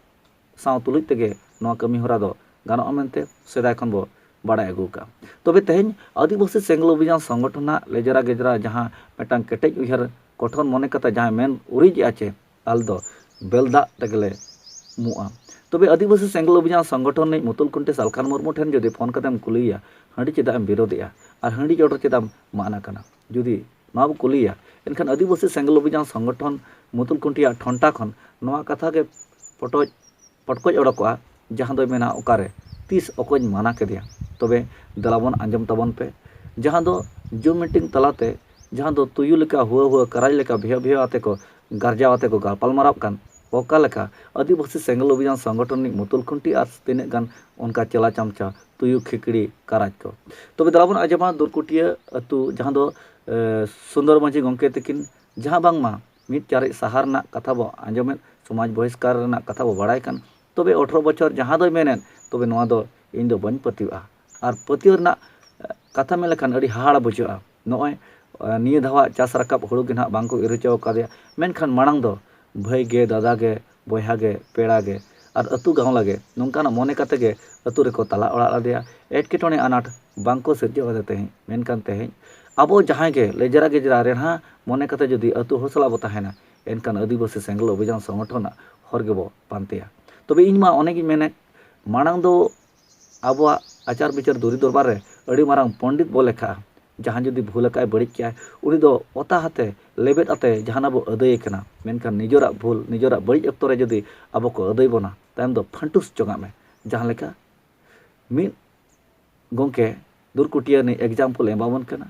ᱥᱟᱶ ᱛᱩᱞᱩᱡ ᱛᱮᱜᱮ ᱱᱚᱣᱟ ᱠᱟᱹᱢᱤ ᱦᱚᱨᱟ ᱫᱚ ᱜᱟᱱᱚᱜᱼᱟ ᱢᱮᱱᱛᱮ ᱥᱮᱫᱟᱭ ᱠᱷᱚᱱ ᱵᱚ ᱵᱟᱲᱟᱭ ᱟᱹᱜᱩ ᱟᱠᱟᱫᱼᱟ᱾ ᱛᱚᱵᱮ ᱛᱮᱦᱮᱧ ᱟᱹᱫᱤᱵᱟᱹᱥᱤ ᱥᱮᱸᱜᱮᱞ ᱚᱵᱷᱤᱡᱟᱱ ᱥᱚᱝᱜᱚᱴᱷᱚᱱᱟᱜ ᱞᱮᱡᱮᱨᱟ ᱜᱮᱡᱮᱨᱟ ᱡᱟᱦᱟᱸ ᱢᱤᱫᱴᱟᱝ ᱠᱮᱴᱮᱡ ᱩᱭᱦᱟᱹᱨ ᱜᱚᱴᱷᱚᱱ ᱢᱚᱱᱮ ᱠᱟᱛᱮ ᱡᱟᱦᱟᱸᱭ ᱢᱮᱱ ᱩᱨᱤᱡᱮᱜᱼᱟ ᱪᱮ, ᱟᱞᱮ ᱫᱚ ᱵᱮᱞ ᱫᱟᱜ ᱛᱮᱜᱮᱞᱮ ᱩᱢᱩᱜᱼᱟ᱾ ᱛᱚᱵᱮ ᱟᱹᱫᱤᱵᱟᱹᱥᱤ ᱥᱮᱸᱜᱮᱞ ᱚᱵᱷᱤᱡᱟᱱ ᱥᱚᱝᱜᱚᱴᱷᱚᱱ ᱨᱤᱱᱤᱡ ᱢᱩᱛᱩᱞ ᱠᱷᱩᱱᱴᱤ ᱥᱟᱞᱠᱷᱟᱱ ᱢᱩᱨᱢᱩ ᱴᱷᱮᱱ ᱡᱩᱫᱤ ᱯᱷᱳᱱ ᱠᱟᱛᱮᱢ ᱠᱩᱞᱤᱭᱮᱭᱟ, ᱦᱟᱺᱰᱤ ᱪᱮᱫᱟᱜ ᱮᱢ ᱵᱤᱨᱳᱫᱮᱜᱼᱟ ᱟᱨ ᱦᱟᱺᱰᱤ ᱪᱚᱰᱚᱨ ᱪᱮᱫᱟᱜ ᱮᱢ ᱢᱟᱱᱟ ᱠᱟᱱᱟ, ᱡᱩᱫᱤ ᱱᱚᱣᱟ ᱵᱚ ᱠᱩᱞᱤᱭᱮᱭᱟ, ᱮᱱᱠᱷᱟᱱ ᱟᱹᱫᱤᱵᱟᱹᱥᱤ ᱥᱮᱸᱜᱮᱞ ᱚᱵᱷᱤᱡᱟᱱ ᱥᱚᱝᱜᱚᱴᱷᱚᱱ ᱢᱩᱛᱩᱞ ᱠᱷᱩᱱᱴᱤᱭᱟᱜ ᱴᱷᱚᱱᱴᱟ ᱠᱷᱚᱱ ᱱᱚᱣᱟ ᱠᱟᱛᱷᱟ ᱜᱮ ᱯᱚᱴᱚᱡ ᱯᱚᱴᱠᱚᱡ ᱚᱰᱚᱠᱚᱜᱼᱟ, ᱡᱟᱦᱟᱸ ᱫᱚᱭ ᱢᱮᱱᱟ, "ᱚᱠᱟᱨᱮ, ᱛᱤᱥ, ᱚᱠᱚᱭᱧ ᱢᱟᱱᱟ ᱠᱮᱫᱮᱭᱟ?" ᱛᱚᱵᱮ ᱫᱮᱞᱟᱵᱚᱱ ᱟᱸᱡᱚᱢ ᱛᱟᱵᱚᱱ ᱯᱮ, ᱡᱟᱦᱟᱸ ᱫᱚ ᱡᱩᱢ ᱢᱤᱴᱤᱝ ᱛᱟᱞᱟᱛᱮ ᱡᱟᱦᱟᱸ ᱫᱚ ᱛᱩᱭᱩ ᱞᱮᱠᱟ ᱦᱩᱣᱟᱹ ᱦᱩᱣᱟᱹ, ᱠᱟᱨᱟᱡᱽ ᱞᱮᱠᱟ ᱵᱷᱮᱣ ᱵᱷᱮᱣ ᱟᱛᱮ ᱠᱚ ᱜᱟᱨᱡᱟᱣ ᱟᱛᱮ ᱠᱚ ᱜᱟᱯᱟᱞᱢᱟᱨᱟᱣ ᱠᱟᱱ, ᱚᱠᱟ ᱞᱮᱠᱟ ᱟᱹᱫᱤᱵᱟᱹᱥᱤ ᱥᱮᱸᱜᱮᱞ ᱚᱵᱷᱤᱡᱟᱱ ᱥᱚᱝᱜᱚᱴᱷᱚᱱ ᱨᱤᱱᱤᱡ ᱢᱩᱛᱩᱞ ᱠᱷᱩᱱᱴᱤ ᱟᱨ ᱛᱤᱱᱟᱹᱜ ᱜᱟᱱ ᱚᱱᱠᱟ ᱪᱮᱞᱟ ᱪᱟᱢᱪᱟ ᱛᱩᱭᱩ ᱠᱷᱤᱠᱲᱤ ᱠᱟᱨᱟᱡᱽ ᱠᱚ᱾ ᱛᱚᱵᱮ ᱫᱮᱞᱟᱵᱚᱱ ᱟᱸᱡᱚᱢᱟ ᱫᱩᱨᱠᱩᱴᱤᱭᱟᱹ ᱟᱹᱛᱩ, ᱡᱟᱦᱟᱸ ᱫᱚ, ᱮ, ᱥᱩᱱᱫᱚᱨ ᱢᱟᱹᱡᱷᱤ ᱜᱚᱢᱠᱮ ᱛᱟᱹᱠᱤᱱ ᱡᱟᱦᱟᱸ ᱵᱟᱝᱢᱟ ᱢᱤᱫ ᱪᱟᱨᱮᱡ ᱥᱟᱦᱟ ᱨᱮᱱᱟᱜ ᱠᱟᱛᱷᱟ ᱵᱚ ᱟᱸᱡᱚᱢᱮᱫ, ᱥᱚᱢᱟᱡᱽ ᱵᱚᱦᱤᱥᱠᱟᱨ ᱨᱮᱱᱟᱜ ᱠᱟᱛᱷᱟ ᱵᱚ ᱵᱟᱲᱟᱭ ᱠᱟᱱ, ᱛᱚᱵᱮ ᱟᱴᱷᱨᱚ ᱵᱚᱪᱷᱚᱨ ᱡᱟᱦᱟᱸ ᱫᱚᱭ ᱢᱮᱱᱮᱫ, ᱛᱚᱵᱮ ᱱᱚᱣᱟ ᱫᱚ ᱤᱧ ᱫᱚ ᱵᱟᱹᱧ ᱯᱟᱹᱛᱭᱟᱹᱣᱟᱜᱼᱟ᱾ ᱟᱨ ᱯᱟᱹᱛᱭᱟᱹᱣ ᱨᱮᱱᱟᱜ, ᱮ, ᱠᱟᱛᱷᱟ ᱢᱮᱱ ᱞᱮᱠᱷᱟᱱ ᱟᱹᱰᱤ ᱦᱟᱦᱟᱲᱟ ᱵᱩᱡᱷᱟᱹᱜᱼᱟ᱾ ᱱᱚᱜᱼᱚᱭ, ᱮ, ᱱᱤᱭᱟᱹ ᱫᱷᱟᱣᱟᱜ ᱪᱟᱥ ᱨᱟᱠᱟᱵ ᱦᱩᱲᱩ ᱜᱮ ᱱᱟᱦᱟᱜ ᱵᱟᱝ ᱠᱚ ᱤᱨ ᱦᱚᱪᱚ ᱟᱠᱟᱫᱮᱭᱟ, ᱢᱮᱱᱠᱷᱟᱱ ᱢᱟᱲᱟᱝ ᱫᱚ ᱵᱷᱟᱹᱭ ᱜᱮ, ᱫᱟᱫᱟ ᱜᱮ, ᱵᱚᱭᱦᱟ ᱜᱮ, ᱯᱮᱲᱟ ᱜᱮ, ᱟᱨ ᱟᱹᱛᱩ ᱜᱟᱶᱞᱟ ᱜᱮ ᱱᱚᱝᱠᱟᱱᱟᱜ ᱢᱚᱱᱮ ᱠᱟᱛᱮ ᱜᱮ ᱟᱹᱛᱩ ᱨᱮᱠᱚ ᱛᱟᱞᱟ ᱚᱲᱟᱜ ᱟᱫᱮᱭᱟ, ᱮᱴᱠᱮᱴᱚᱬᱮ ᱟᱱᱟᱴ ᱵᱟᱝ ᱠᱚ ᱥᱤᱨᱡᱟᱹᱣ ᱟᱫᱮ ᱛᱟᱦᱮᱸᱫ᱾ ᱢᱮᱱᱠᱷᱟᱱ ᱛᱮᱦᱮᱧ ᱟᱵᱚ ᱡᱟᱦᱟᱸᱭ ᱜᱮ ᱞᱮᱡᱮᱨᱟ ᱜᱮᱡᱮᱨᱟ ᱨᱮᱲᱦᱟ ᱢᱚᱱᱮ ᱠᱟᱛᱮ ᱡᱩᱫᱤ ᱟᱹᱛᱩ ᱦᱚᱲ ᱥᱟᱞᱟᱜ ᱵᱚ ᱛᱟᱦᱮᱱᱟ, ᱮᱱᱠᱷᱟᱱ ᱟᱹᱫᱤᱵᱟᱹᱥᱤ ᱥᱮᱸᱜᱮᱞ ᱚᱵᱷᱤᱡᱟᱱ ᱥᱚᱝᱜᱚᱴᱷᱚᱱᱟᱜ ᱦᱚᱨ ᱜᱮᱵᱚ ᱯᱟᱱᱛᱮᱭᱟ᱾ ᱛᱚᱵᱮ ᱤᱧ ᱢᱟ ᱚᱱᱮ ᱜᱤᱧ ᱢᱮᱱᱮᱫ, ᱢᱟᱲᱟᱝ ᱫᱚ ᱟᱵᱚᱣᱟᱜ ᱟᱪᱟᱨ ᱵᱤᱪᱟᱹᱨ ᱫᱩᱨᱤ ᱫᱚᱨᱵᱟᱨ ᱨᱮ ᱟᱹᱰᱤ ᱢᱟᱨᱟᱝ ᱯᱚᱱᱰᱤᱛ ᱵᱚ ᱞᱮᱠᱷᱟᱜᱼᱟ᱾ ᱡᱟᱦᱟᱸ ᱡᱩᱫᱤ ᱵᱷᱩᱞ ᱟᱠᱟᱫᱼᱟᱭ, ᱵᱟᱹᱲᱤᱡ ᱠᱮᱜᱼᱟᱭ, ᱩᱱᱤ ᱫᱚ ᱚᱛᱟ ᱟᱛᱮ, ᱞᱮᱵᱮᱫ ᱟᱛᱮ ᱡᱟᱦᱟᱱᱟᱜ ᱵᱚ ᱟᱹᱫᱟᱹᱭᱮ ᱠᱟᱱᱟ᱾ ᱢᱮᱱᱠᱷᱟᱱ ᱱᱤᱡᱮᱨᱟᱜ ᱵᱷᱩᱞ, ᱱᱤᱡᱮᱨᱟᱜ ᱵᱟᱹᱲᱤᱡ ᱚᱠᱛᱚ ᱨᱮ ᱡᱩᱫᱤ ᱟᱵᱚ ᱠᱚ ᱟᱹᱫᱟᱹᱭ ᱵᱚᱱᱟ, ᱛᱟᱭᱚᱢ ᱫᱚ ᱯᱷᱟᱹᱱᱴᱩᱥ ᱪᱚᱝᱟᱜ ᱢᱮ᱾ ᱡᱟᱦᱟᱸ ᱞᱮᱠᱟ ᱢᱤᱫ ᱜᱚᱢᱠᱮ ᱫᱩᱨᱠᱩᱴᱤᱭᱟᱹ ᱨᱤᱱᱤᱡ example ᱮᱢᱟᱵᱚᱱ ᱠᱟᱱᱟ,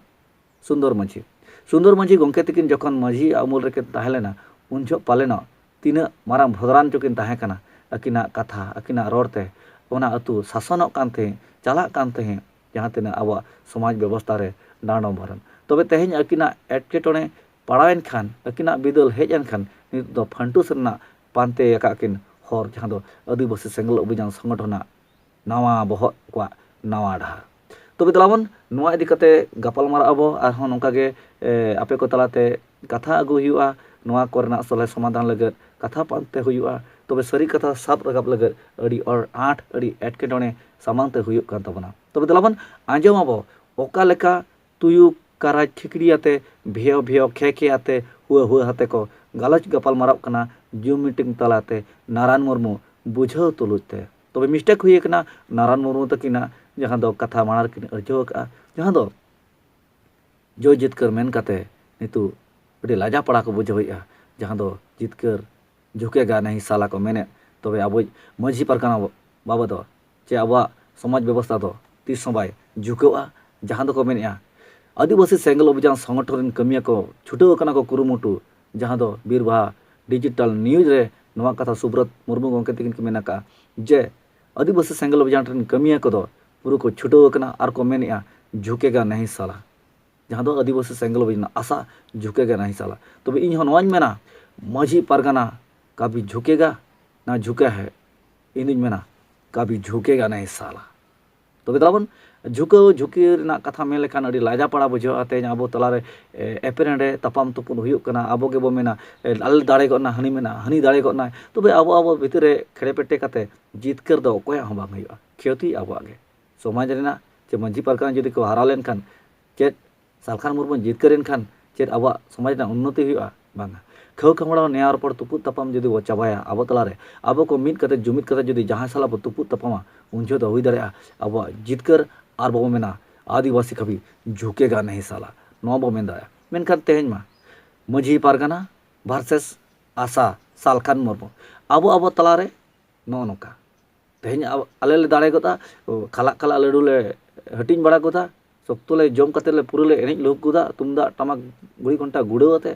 ᱥᱩᱱᱫᱚᱨ ᱢᱟᱹᱡᱷᱤ᱾ ᱥᱩᱱᱫᱚᱨ ᱢᱟᱹᱡᱷᱤ ᱜᱚᱢᱠᱮ ᱛᱟᱹᱠᱤᱱ ᱡᱚᱠᱷᱚᱱ ᱢᱟᱹᱡᱷᱤ ᱟᱢᱚᱞ ᱨᱮᱠᱤᱱ ᱛᱟᱦᱮᱸ ᱞᱮᱱᱟ, ᱩᱱ ᱡᱚᱦᱚᱜ ᱯᱟᱞᱮᱱᱚᱜ ᱛᱤᱱᱟᱹᱜ ᱢᱟᱨᱟᱝ ᱵᱷᱚᱫᱨᱟᱱ ᱪᱚᱠᱤᱱ ᱛᱟᱦᱮᱸ ᱠᱟᱱᱟ᱾ ᱟᱹᱠᱤᱱᱟᱜ ᱠᱟᱛᱷᱟ, ᱟᱹᱠᱤᱱᱟᱜ ᱨᱚᱲ ᱛᱮ ᱚᱱᱟ ᱟᱹᱛᱩ ᱥᱟᱥᱚᱱᱚᱜ ᱠᱟᱱ ᱛᱟᱦᱮᱸᱫ, ᱪᱟᱞᱟᱜ ᱠᱟᱱ ᱛᱟᱦᱮᱸᱫ, ᱡᱟᱦᱟᱸ ᱛᱤᱱᱟᱹᱜ ᱟᱵᱚᱣᱟᱜ ᱥᱚᱢᱟᱡᱽ ᱵᱮᱵᱚᱥᱛᱷᱟ ᱨᱮ ᱰᱟᱸᱰᱚᱢ ᱵᱟᱨᱚᱱ᱾ ᱛᱚᱵᱮ ᱛᱮᱦᱮᱧ ᱟᱹᱠᱤᱱᱟᱜ ᱮᱴᱠᱮᱴᱚᱬᱮ ᱯᱟᱲᱟᱣᱮᱱ ᱠᱷᱟᱱ, ᱟᱹᱠᱤᱱᱟᱜ ᱵᱤᱫᱟᱹᱞ ᱦᱮᱡ ᱮᱱ ᱠᱷᱟᱱ, ᱱᱤᱛᱚᱜ ᱫᱚ ᱯᱷᱟᱱᱴᱩᱥ ᱨᱮᱱᱟᱜ ᱯᱟᱱᱛᱮ ᱟᱠᱟᱫ ᱠᱤᱱ ᱦᱚᱨ, ᱡᱟᱦᱟᱸ ᱫᱚ ᱟᱹᱫᱤᱵᱟᱹᱥᱤ ᱥᱮᱸᱜᱮᱞ ᱚᱵᱷᱤᱡᱟᱱ ᱥᱚᱝᱜᱚᱴᱷᱚᱱᱟᱜ ᱱᱟᱣᱟ ᱵᱚᱦᱚᱜ ᱠᱚᱣᱟᱜ ᱱᱟᱣᱟ ᱰᱟᱦᱟᱨ᱾ ᱛᱚᱵᱮ ᱫᱮᱞᱟᱵᱚᱱ ᱱᱚᱣᱟ ᱤᱫᱤ ᱠᱟᱛᱮ ᱜᱟᱯᱟᱞ ᱢᱟᱨᱟᱜ ᱟᱵᱚ, ᱟᱨᱦᱚᱸ ᱱᱚᱝᱠᱟ ᱜᱮ, ᱮ, ᱟᱯᱮ ᱠᱚ ᱛᱟᱞᱟᱛᱮ ᱠᱟᱛᱷᱟ ᱟᱹᱜᱩ ᱦᱩᱭᱩᱜᱼᱟ, ᱱᱚᱣᱟ ᱠᱚᱨᱮᱱᱟᱜ ᱥᱚᱞᱦᱮ ᱥᱚᱢᱟᱫᱷᱟᱱ ᱞᱟᱹᱜᱤᱫ ᱠᱟᱛᱷᱟ ᱯᱟᱱᱛᱮ ᱦᱩᱭᱩᱜᱼᱟ᱾ ᱛᱚᱵᱮ ᱥᱟᱹᱨᱤ ᱠᱟᱛᱷᱟ ᱥᱟᱵ ᱨᱟᱠᱟᱵ ᱞᱟᱹᱜᱤᱫ ᱟᱹᱰᱤ ᱚᱲ-, ᱟᱸᱴ, ᱟᱹᱰᱤ ᱮᱴᱠᱮᱴᱚᱬᱮ ᱥᱟᱢᱟᱝ ᱛᱮ ᱦᱩᱭᱩᱜ ᱠᱟᱱ ᱛᱟᱵᱚᱱᱟ᱾ ᱛᱚᱵᱮ ᱫᱮᱞᱟᱵᱚᱱ ᱟᱸᱡᱚᱢ ᱟᱵᱚ, ᱚᱠᱟ ᱞᱮᱠᱟ ᱛᱩᱭᱩ ᱠᱟᱨᱟᱡᱽ ᱠᱷᱤᱠᱲᱤ ᱟᱛᱮ ᱵᱷᱮᱣ ᱵᱷᱮᱣ ᱠᱷᱮ ᱠᱷᱮ ᱟᱛᱮ ᱦᱩᱣᱟᱹ ᱦᱩᱣᱟᱹ ᱟᱛᱮ ᱠᱚ ᱜᱟᱞᱚᱪ ᱜᱟᱯᱟᱞ ᱢᱟᱨᱟᱜ ᱠᱟᱱᱟ Zoom meeting ᱛᱟᱞᱟᱛᱮ ᱱᱟᱨᱟᱱ ᱢᱩᱨᱢᱩ ᱵᱩᱡᱷᱟᱹᱣ ᱛᱩᱞᱩᱡ ᱛᱮ᱾ ᱛᱚᱵᱮ mistake ᱦᱩᱭ ᱟᱠᱟᱱᱟ ᱱᱟᱨᱟᱱ ᱢᱩᱨᱢᱩ ᱛᱟᱹᱠᱤᱱᱟᱜ, ᱡᱟᱦᱟᱸ ᱫᱚ ᱠᱟᱛᱷᱟ ᱢᱟᱲᱟᱝ ᱨᱮᱠᱤᱱ ᱟᱹᱲᱡᱷᱟᱹᱣ ᱟᱠᱟᱫᱼᱟ, ᱡᱟᱦᱟᱸ ᱫᱚ ᱡᱚᱭ ᱡᱤᱛᱠᱟᱹᱨ ᱢᱮᱱ ᱠᱟᱛᱮ ᱱᱤᱛᱚᱜ ᱟᱹᱰᱤ ᱞᱟᱡᱟ ᱯᱟᱲᱟ ᱠᱚ ᱵᱩᱡᱷᱟᱹᱣᱮᱫᱼᱟ, ᱡᱟᱦᱟᱸ ᱫᱚ ᱡᱤᱛᱠᱟᱹᱨ ᱡᱷᱩᱠᱮᱜᱟ ᱱᱟᱦᱤ ᱥᱟᱞᱟ ᱠᱚ ᱢᱮᱱᱮᱫ, ᱛᱚᱵᱮ ᱟᱵᱚᱭᱤᱡ ᱢᱟᱹᱡᱷᱤ ᱯᱟᱨᱜᱟᱱᱟ ᱵᱟᱵᱟ ᱫᱚ ᱪᱮ ᱟᱵᱚᱣᱟᱜ ᱥᱚᱢᱟᱡᱽ ᱵᱮᱵᱚᱥᱛᱷᱟ ᱫᱚ ᱛᱤᱥ ᱦᱚᱸ ᱵᱟᱭ ᱡᱷᱩᱠᱟᱹᱣᱜᱼᱟ᱾ ᱡᱟᱦᱟᱸ ᱫᱚᱠᱚ ᱢᱮᱱᱮᱜᱼᱟ, ᱟᱹᱫᱤᱵᱟᱹᱥᱤ ᱥᱮᱸᱜᱮᱞ ᱚᱵᱷᱤᱡᱟᱱ ᱥᱚᱝᱜᱚᱴᱷᱚᱱ ᱨᱮᱱ ᱠᱟᱹᱢᱤᱭᱟᱹ ᱠᱚ ᱪᱷᱩᱴᱟᱹᱣ ᱟᱠᱟᱱᱟ ᱠᱚ ᱠᱩᱨᱩᱢᱩᱴᱩ, ᱡᱟᱦᱟᱸ ᱫᱚ ᱵᱤᱨᱵᱷᱟ ᱰᱤᱡᱤᱴᱟᱞ ᱱᱤᱭᱩᱡᱽ ᱨᱮ ᱱᱚᱣᱟ ᱠᱟᱛᱷᱟ ᱥᱩᱵᱨᱚᱛ ᱢᱩᱨᱢᱩ ᱜᱚᱢᱠᱮ ᱛᱟᱹᱠᱤᱱ ᱠᱤᱱ ᱢᱮᱱ ᱟᱠᱟᱫᱼᱟ ᱡᱮ ᱟᱹᱫᱤᱵᱟᱹᱥᱤ ᱥᱮᱸᱜᱮᱞ ᱚᱵᱷᱤᱡᱟᱱ ᱨᱮᱱ ᱠᱟᱹᱢᱤᱭᱟᱹ ᱠᱚᱫᱚ ᱯᱩᱨᱟᱹ ᱠᱚ ᱪᱷᱩᱴᱟᱹᱣ ᱟᱠᱟᱱᱟ ᱟᱨ ᱠᱚ ᱢᱮᱱᱮᱜᱼᱟ, ᱡᱷᱩᱠᱮᱜᱟ ᱱᱟᱦᱤ ᱥᱟᱞᱟ᱾ ᱡᱟᱦᱟᱸ ᱫᱚ ᱟᱹᱫᱤᱵᱟᱹᱥᱤ ᱥᱮᱸᱜᱮᱞ ᱚᱵᱷᱤᱡᱟᱱ ᱟᱥᱟ ᱡᱷᱩᱠᱮᱜᱟ ᱱᱟᱦᱤ ᱥᱟᱞᱟ᱾ ᱛᱚᱵᱮ ᱤᱧ ᱦᱚᱸ ᱱᱚᱣᱟᱧ ᱢᱮᱱᱟ, ᱢᱟᱹᱡᱷᱤ ᱯᱟᱨᱜᱟᱱᱟ ᱠᱟᱵᱷᱤ ᱡᱷᱩᱠᱮᱜᱟ ᱱᱟ ᱡᱷᱩᱠᱟ ᱦᱮ, ᱤᱧ ᱫᱩᱧ ᱢᱮᱱᱟ, ᱠᱟᱵᱷᱤ ᱡᱷᱩᱠᱮᱜᱟ ᱱᱟᱦᱤ ᱥᱟᱞᱟ᱾ ᱛᱚᱵᱮ ᱛᱟᱵᱚᱱ ᱡᱷᱩᱠᱟᱹᱣ ᱡᱷᱩᱠᱤ ᱨᱮᱱᱟᱜ ᱠᱟᱛᱷᱟ ᱢᱮᱱ ᱞᱮᱠᱷᱟᱱ ᱟᱹᱰᱤ ᱞᱟᱡᱟ ᱯᱟᱲᱟ ᱵᱩᱡᱷᱟᱹᱜᱼᱟ᱾ ᱛᱮᱦᱮᱧ ᱟᱵᱚ ᱛᱟᱞᱟᱨᱮ, ᱮ, ᱮᱯᱮᱨᱮᱸᱰᱮ ᱛᱟᱯᱟᱢ ᱛᱩᱯᱩᱱ ᱦᱩᱭᱩᱜ ᱠᱟᱱᱟ᱾ ᱟᱵᱚ ᱜᱮᱵᱚ ᱢᱮᱱᱟ, ᱮ, ᱟᱞᱮ ᱫᱟᱲᱮ ᱜᱚᱫ ᱱᱟ, ᱦᱟᱹᱱᱤ ᱢᱮᱱᱟ, ᱦᱟᱹᱱᱤ ᱫᱟᱲᱮ ᱜᱚᱫ ᱱᱟᱭ᱾ ᱛᱚᱵᱮ ᱟᱵᱚ ᱟᱵᱚ ᱵᱷᱤᱛᱤᱨ ᱨᱮ ᱠᱷᱮᱲᱮ ᱯᱮᱴᱮ ᱠᱟᱛᱮ ᱡᱤᱛᱠᱟᱹᱨ ᱫᱚ ᱚᱠᱚᱭᱟᱜ ᱦᱚᱸ ᱵᱟᱝ ᱦᱩᱭᱩᱜᱼᱟ᱾ ᱠᱷᱮᱛᱤ ᱟᱵᱚᱣᱟᱜ ᱜᱮ᱾ ᱥᱚᱢᱟᱡᱽ ᱨᱮᱱᱟᱜ ᱪᱮ ᱢᱟᱹᱡᱷᱤ ᱯᱟᱨᱜᱟᱱᱟ ᱡᱩᱫᱤ ᱠᱚ ᱦᱟᱨᱟ ᱞᱮᱱᱠᱷᱟᱱ, ᱪᱮᱫ ᱥᱟᱞᱠᱷᱟᱱ ᱢᱩᱨᱢᱩ ᱡᱤᱛᱠᱟᱹᱨ ᱮᱱ ᱠᱷᱟᱱ ᱪᱮᱫ ᱟᱵᱚᱣᱟᱜ ᱥᱚᱢᱟᱡᱽ ᱨᱮᱱᱟᱜ ᱩᱱᱱᱚᱛᱤ ᱦᱩᱭᱩᱜᱼᱟ? ᱵᱟᱝᱟ᱾ ᱠᱷᱟᱹᱣ ᱠᱷᱟᱢᱲᱟᱣ ᱱᱮᱭᱟᱣ ᱨᱚᱯᱚᱲ ᱛᱩᱯᱩᱫ ᱛᱟᱯᱟᱢ ᱡᱩᱫᱤ ᱵᱚ ᱪᱟᱵᱟᱭᱟ ᱟᱵᱚ ᱛᱟᱞᱟᱨᱮ, ᱟᱵᱚ ᱠᱚ ᱢᱤᱫ ᱠᱟᱛᱮ ᱡᱩᱢᱤᱫ ᱠᱟᱛᱮ ᱡᱩᱫᱤ ᱡᱟᱦᱟᱸᱭ ᱥᱟᱞᱟᱜ ᱵᱚ ᱛᱩᱯᱩᱫ ᱛᱟᱯᱟᱢᱟ, ᱩᱱ ᱡᱚᱦᱚᱜ ᱫᱚ ᱦᱩᱭ ᱫᱟᱲᱮᱭᱟᱜᱼᱟ ᱟᱵᱚᱣᱟᱜ ᱡᱤᱛᱠᱟᱹᱨ᱾ ᱟᱨ ᱵᱟᱵᱚ ᱢᱮᱱᱟ, "ᱟᱹᱫᱤᱵᱟᱹᱥᱤ ᱠᱟᱵᱷᱤ ᱡᱷᱩᱠᱮᱜᱟ ᱱᱟᱦᱤ ᱥᱟᱞᱟ", ᱱᱚᱣᱟ ᱵᱚ ᱢᱮᱱ ᱫᱟᱲᱮᱭᱟᱜᱼᱟ᱾ ᱢᱮᱱᱠᱷᱟᱱ ᱛᱮᱦᱮᱧ ᱢᱟ ᱢᱟᱹᱡᱷᱤ ᱯᱟᱨᱜᱟᱱᱟ ᱵᱷᱟᱨᱥᱮᱥ ᱟᱥᱟ ᱥᱟᱞᱠᱷᱟᱱ ᱢᱩᱨᱢᱩ, ᱟᱵᱚ ᱟᱵᱚ ᱛᱟᱞᱟᱨᱮ ᱱᱚᱜᱼᱚ ᱱᱚᱝᱠᱟ᱾ ᱛᱮᱦᱮᱧ ᱟᱵ-, ᱟᱞᱮ ᱞᱮ ᱫᱟᱲᱮ ᱜᱚᱫᱟ, ᱚ, ᱠᱷᱟᱞᱟᱜ ᱠᱷᱟᱞᱟᱜ ᱞᱟᱹᱰᱩ ᱞᱮ ᱦᱟᱹᱴᱤᱧ ᱵᱟᱲᱟ ᱜᱚᱫᱟ, ᱥᱚᱠᱛᱚ ᱞᱮ ᱡᱚᱢ ᱠᱟᱛᱮ ᱞᱮ ᱯᱩᱨᱟᱹ ᱞᱮ ᱮᱱᱮᱡ ᱞᱩᱦᱩᱠ ᱜᱚᱫᱟ, ᱛᱩᱢᱫᱟᱜ ᱴᱟᱢᱟᱠ ᱜᱷᱩᱲᱤ ᱜᱷᱚᱱᱴᱟ ᱜᱩᱲᱟᱹᱣ ᱟᱛᱮ᱾